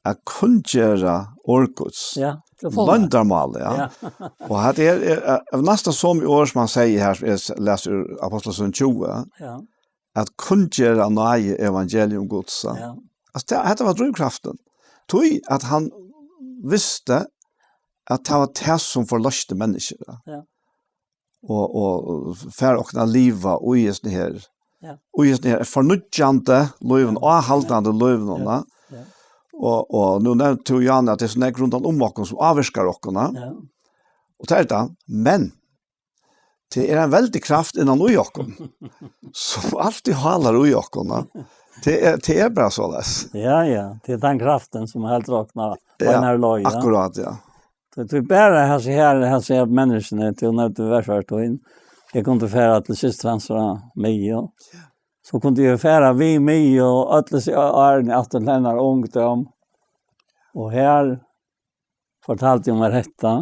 at kunngera orð Guds. Ja, til fulnar. Loyndarmál, ja. Ja. Og hetta er, er, er næstan somu orð sum hann sigur her, sum eg s-, lesi úr Ápostlasøguni tjúgu, ja, at kunngera náði evangelium Guds, ja. Ja. Altso, tað, hetta var drívkraftin. Tí at hann visti at tað var tað sum forloysti menniskjur, ja. Ja. Og, og fær okkum at liva í hesum her, ja, í hesum her fornýggjandi lívum, ja, áhaldandi lívum, ja, ja. Og, og nú nevndi tú, Jan, at tað er so nógv rundan um okkum sum ávirkar okkum, ja. Ja. Og tað er tað, men tað er ein veldig kraft innan í okkum, sum altíð hálar í okkum, ja. Tað er, tað er bara soleiðis. Ja, ja, tað er tann kraftin sum heldur okkum á, ja, beinar leið, ja. Akkurát, ja. Tí, tí bara hasi her, hasi her menniskjuni, tú nevndi verfar tín. Eg kundi fara til systir hansara, Mio. So kundi eg fara við Mio og øll hesi árini aftur til hennar ungdóm. Og her fortaldi hon mær hetta.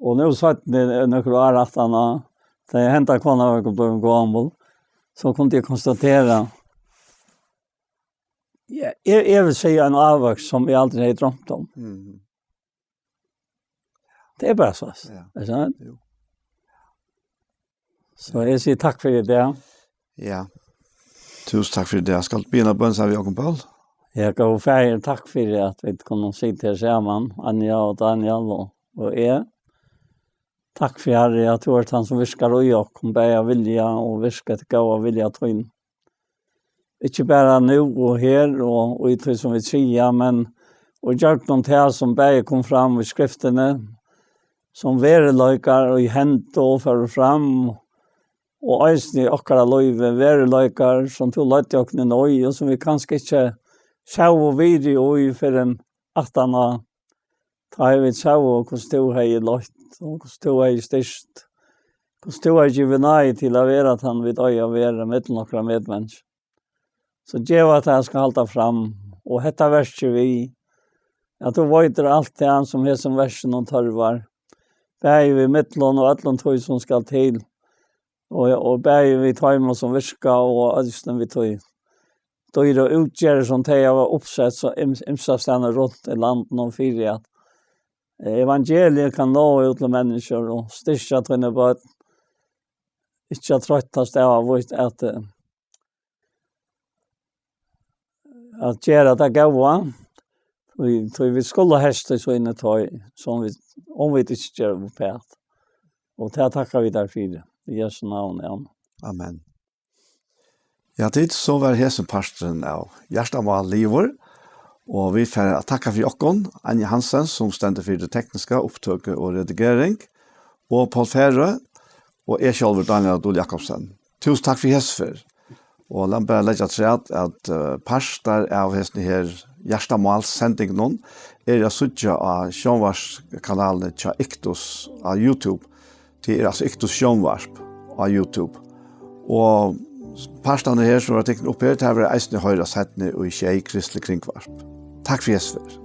Og nú seinni, nøkur ár aftaná, tá eg henda kona var blivin gomul, so kundi eg konstatera, ja, eg, eg vil siga ein ávøkst, sum eg aldri hevði droymt um. Mhm. Tað er bara so. Ja. Er tað sant? Jú. So eg sigi takk fyri tað. Ja. Túsund takk fyri tað. Skalt tú biðja eina bøn saman við okkum, Poul? Ja, góði Faðir, takk fyri at vit kunnu sita her saman, Anja og Daniel og, og eg. Takk fyri, Harri, at tú ert hann, sum virkar í okkum, bæði at vilja og virka eftir góða vilja tín. Ikki bara nú og her og í tí sum vit siga, men og gjøgnum tað sum bæði kom fram í skriftini, sum veruleikar og í hendu og fóru fram, og eisini í okkara lívi, veruleikar sum tú leiddi okkum inn í, og sum vit kanska ikki sóu virði í fyrr enn aftaná, tá ið vit sóu, hvussu tú hevði leitt, og hvussu tú hevði styrkt, hvussu tú hevði givið náði til at vera tann, vit eiga at vera millum okkara medmenniskju. So gev, at tað skal halda fram, og hetta verkið við, at tú veitir alt tað, sum hesum verkinum tørvar, bæði við millum og øllum tí, sum skal til, og, og bæði við teimum, sum virka, og eisini við tí dýru útgerð, sum tey hava uppsett, so yms-, ymsastaðni runt í landinum, fyri at, eh, evangeliið kann nå út til menniskjur og styrkja tíni børn, ikki at troyttast av at, at, eh, at gera tað góða, tí, tí vit skulu heysta í síni toy, sum vit, um vit ikki gera uppat. Og tað takka vit tær fyri. Í Jesu navni, amen. Amen. Ja, tit, so var hesin parturin av Hjartamál liðugur, og vit fara at takka fyri okkum, Anja Hansen, sum stendur fyri tað tekniska, upptøku og redigering, og Poul Færø, og eg sjálvur, Daniel Dul Jakobsen. Túsund takk fyri hesa ferð. Og lat meg bara leggja afturat, at, eh, partar av hesum her Hjartamálssendingunum eru at síggja á sjónvarpskanalini hjá Iktus á YouTube. Tað er altso Iktus sjónvarp á YouTube. Og partarnir her, sum verða tiknir upp her, tað verður eisini hoyra seinni í sjey kristlig kringvarp. Takk fyri hesa ferð.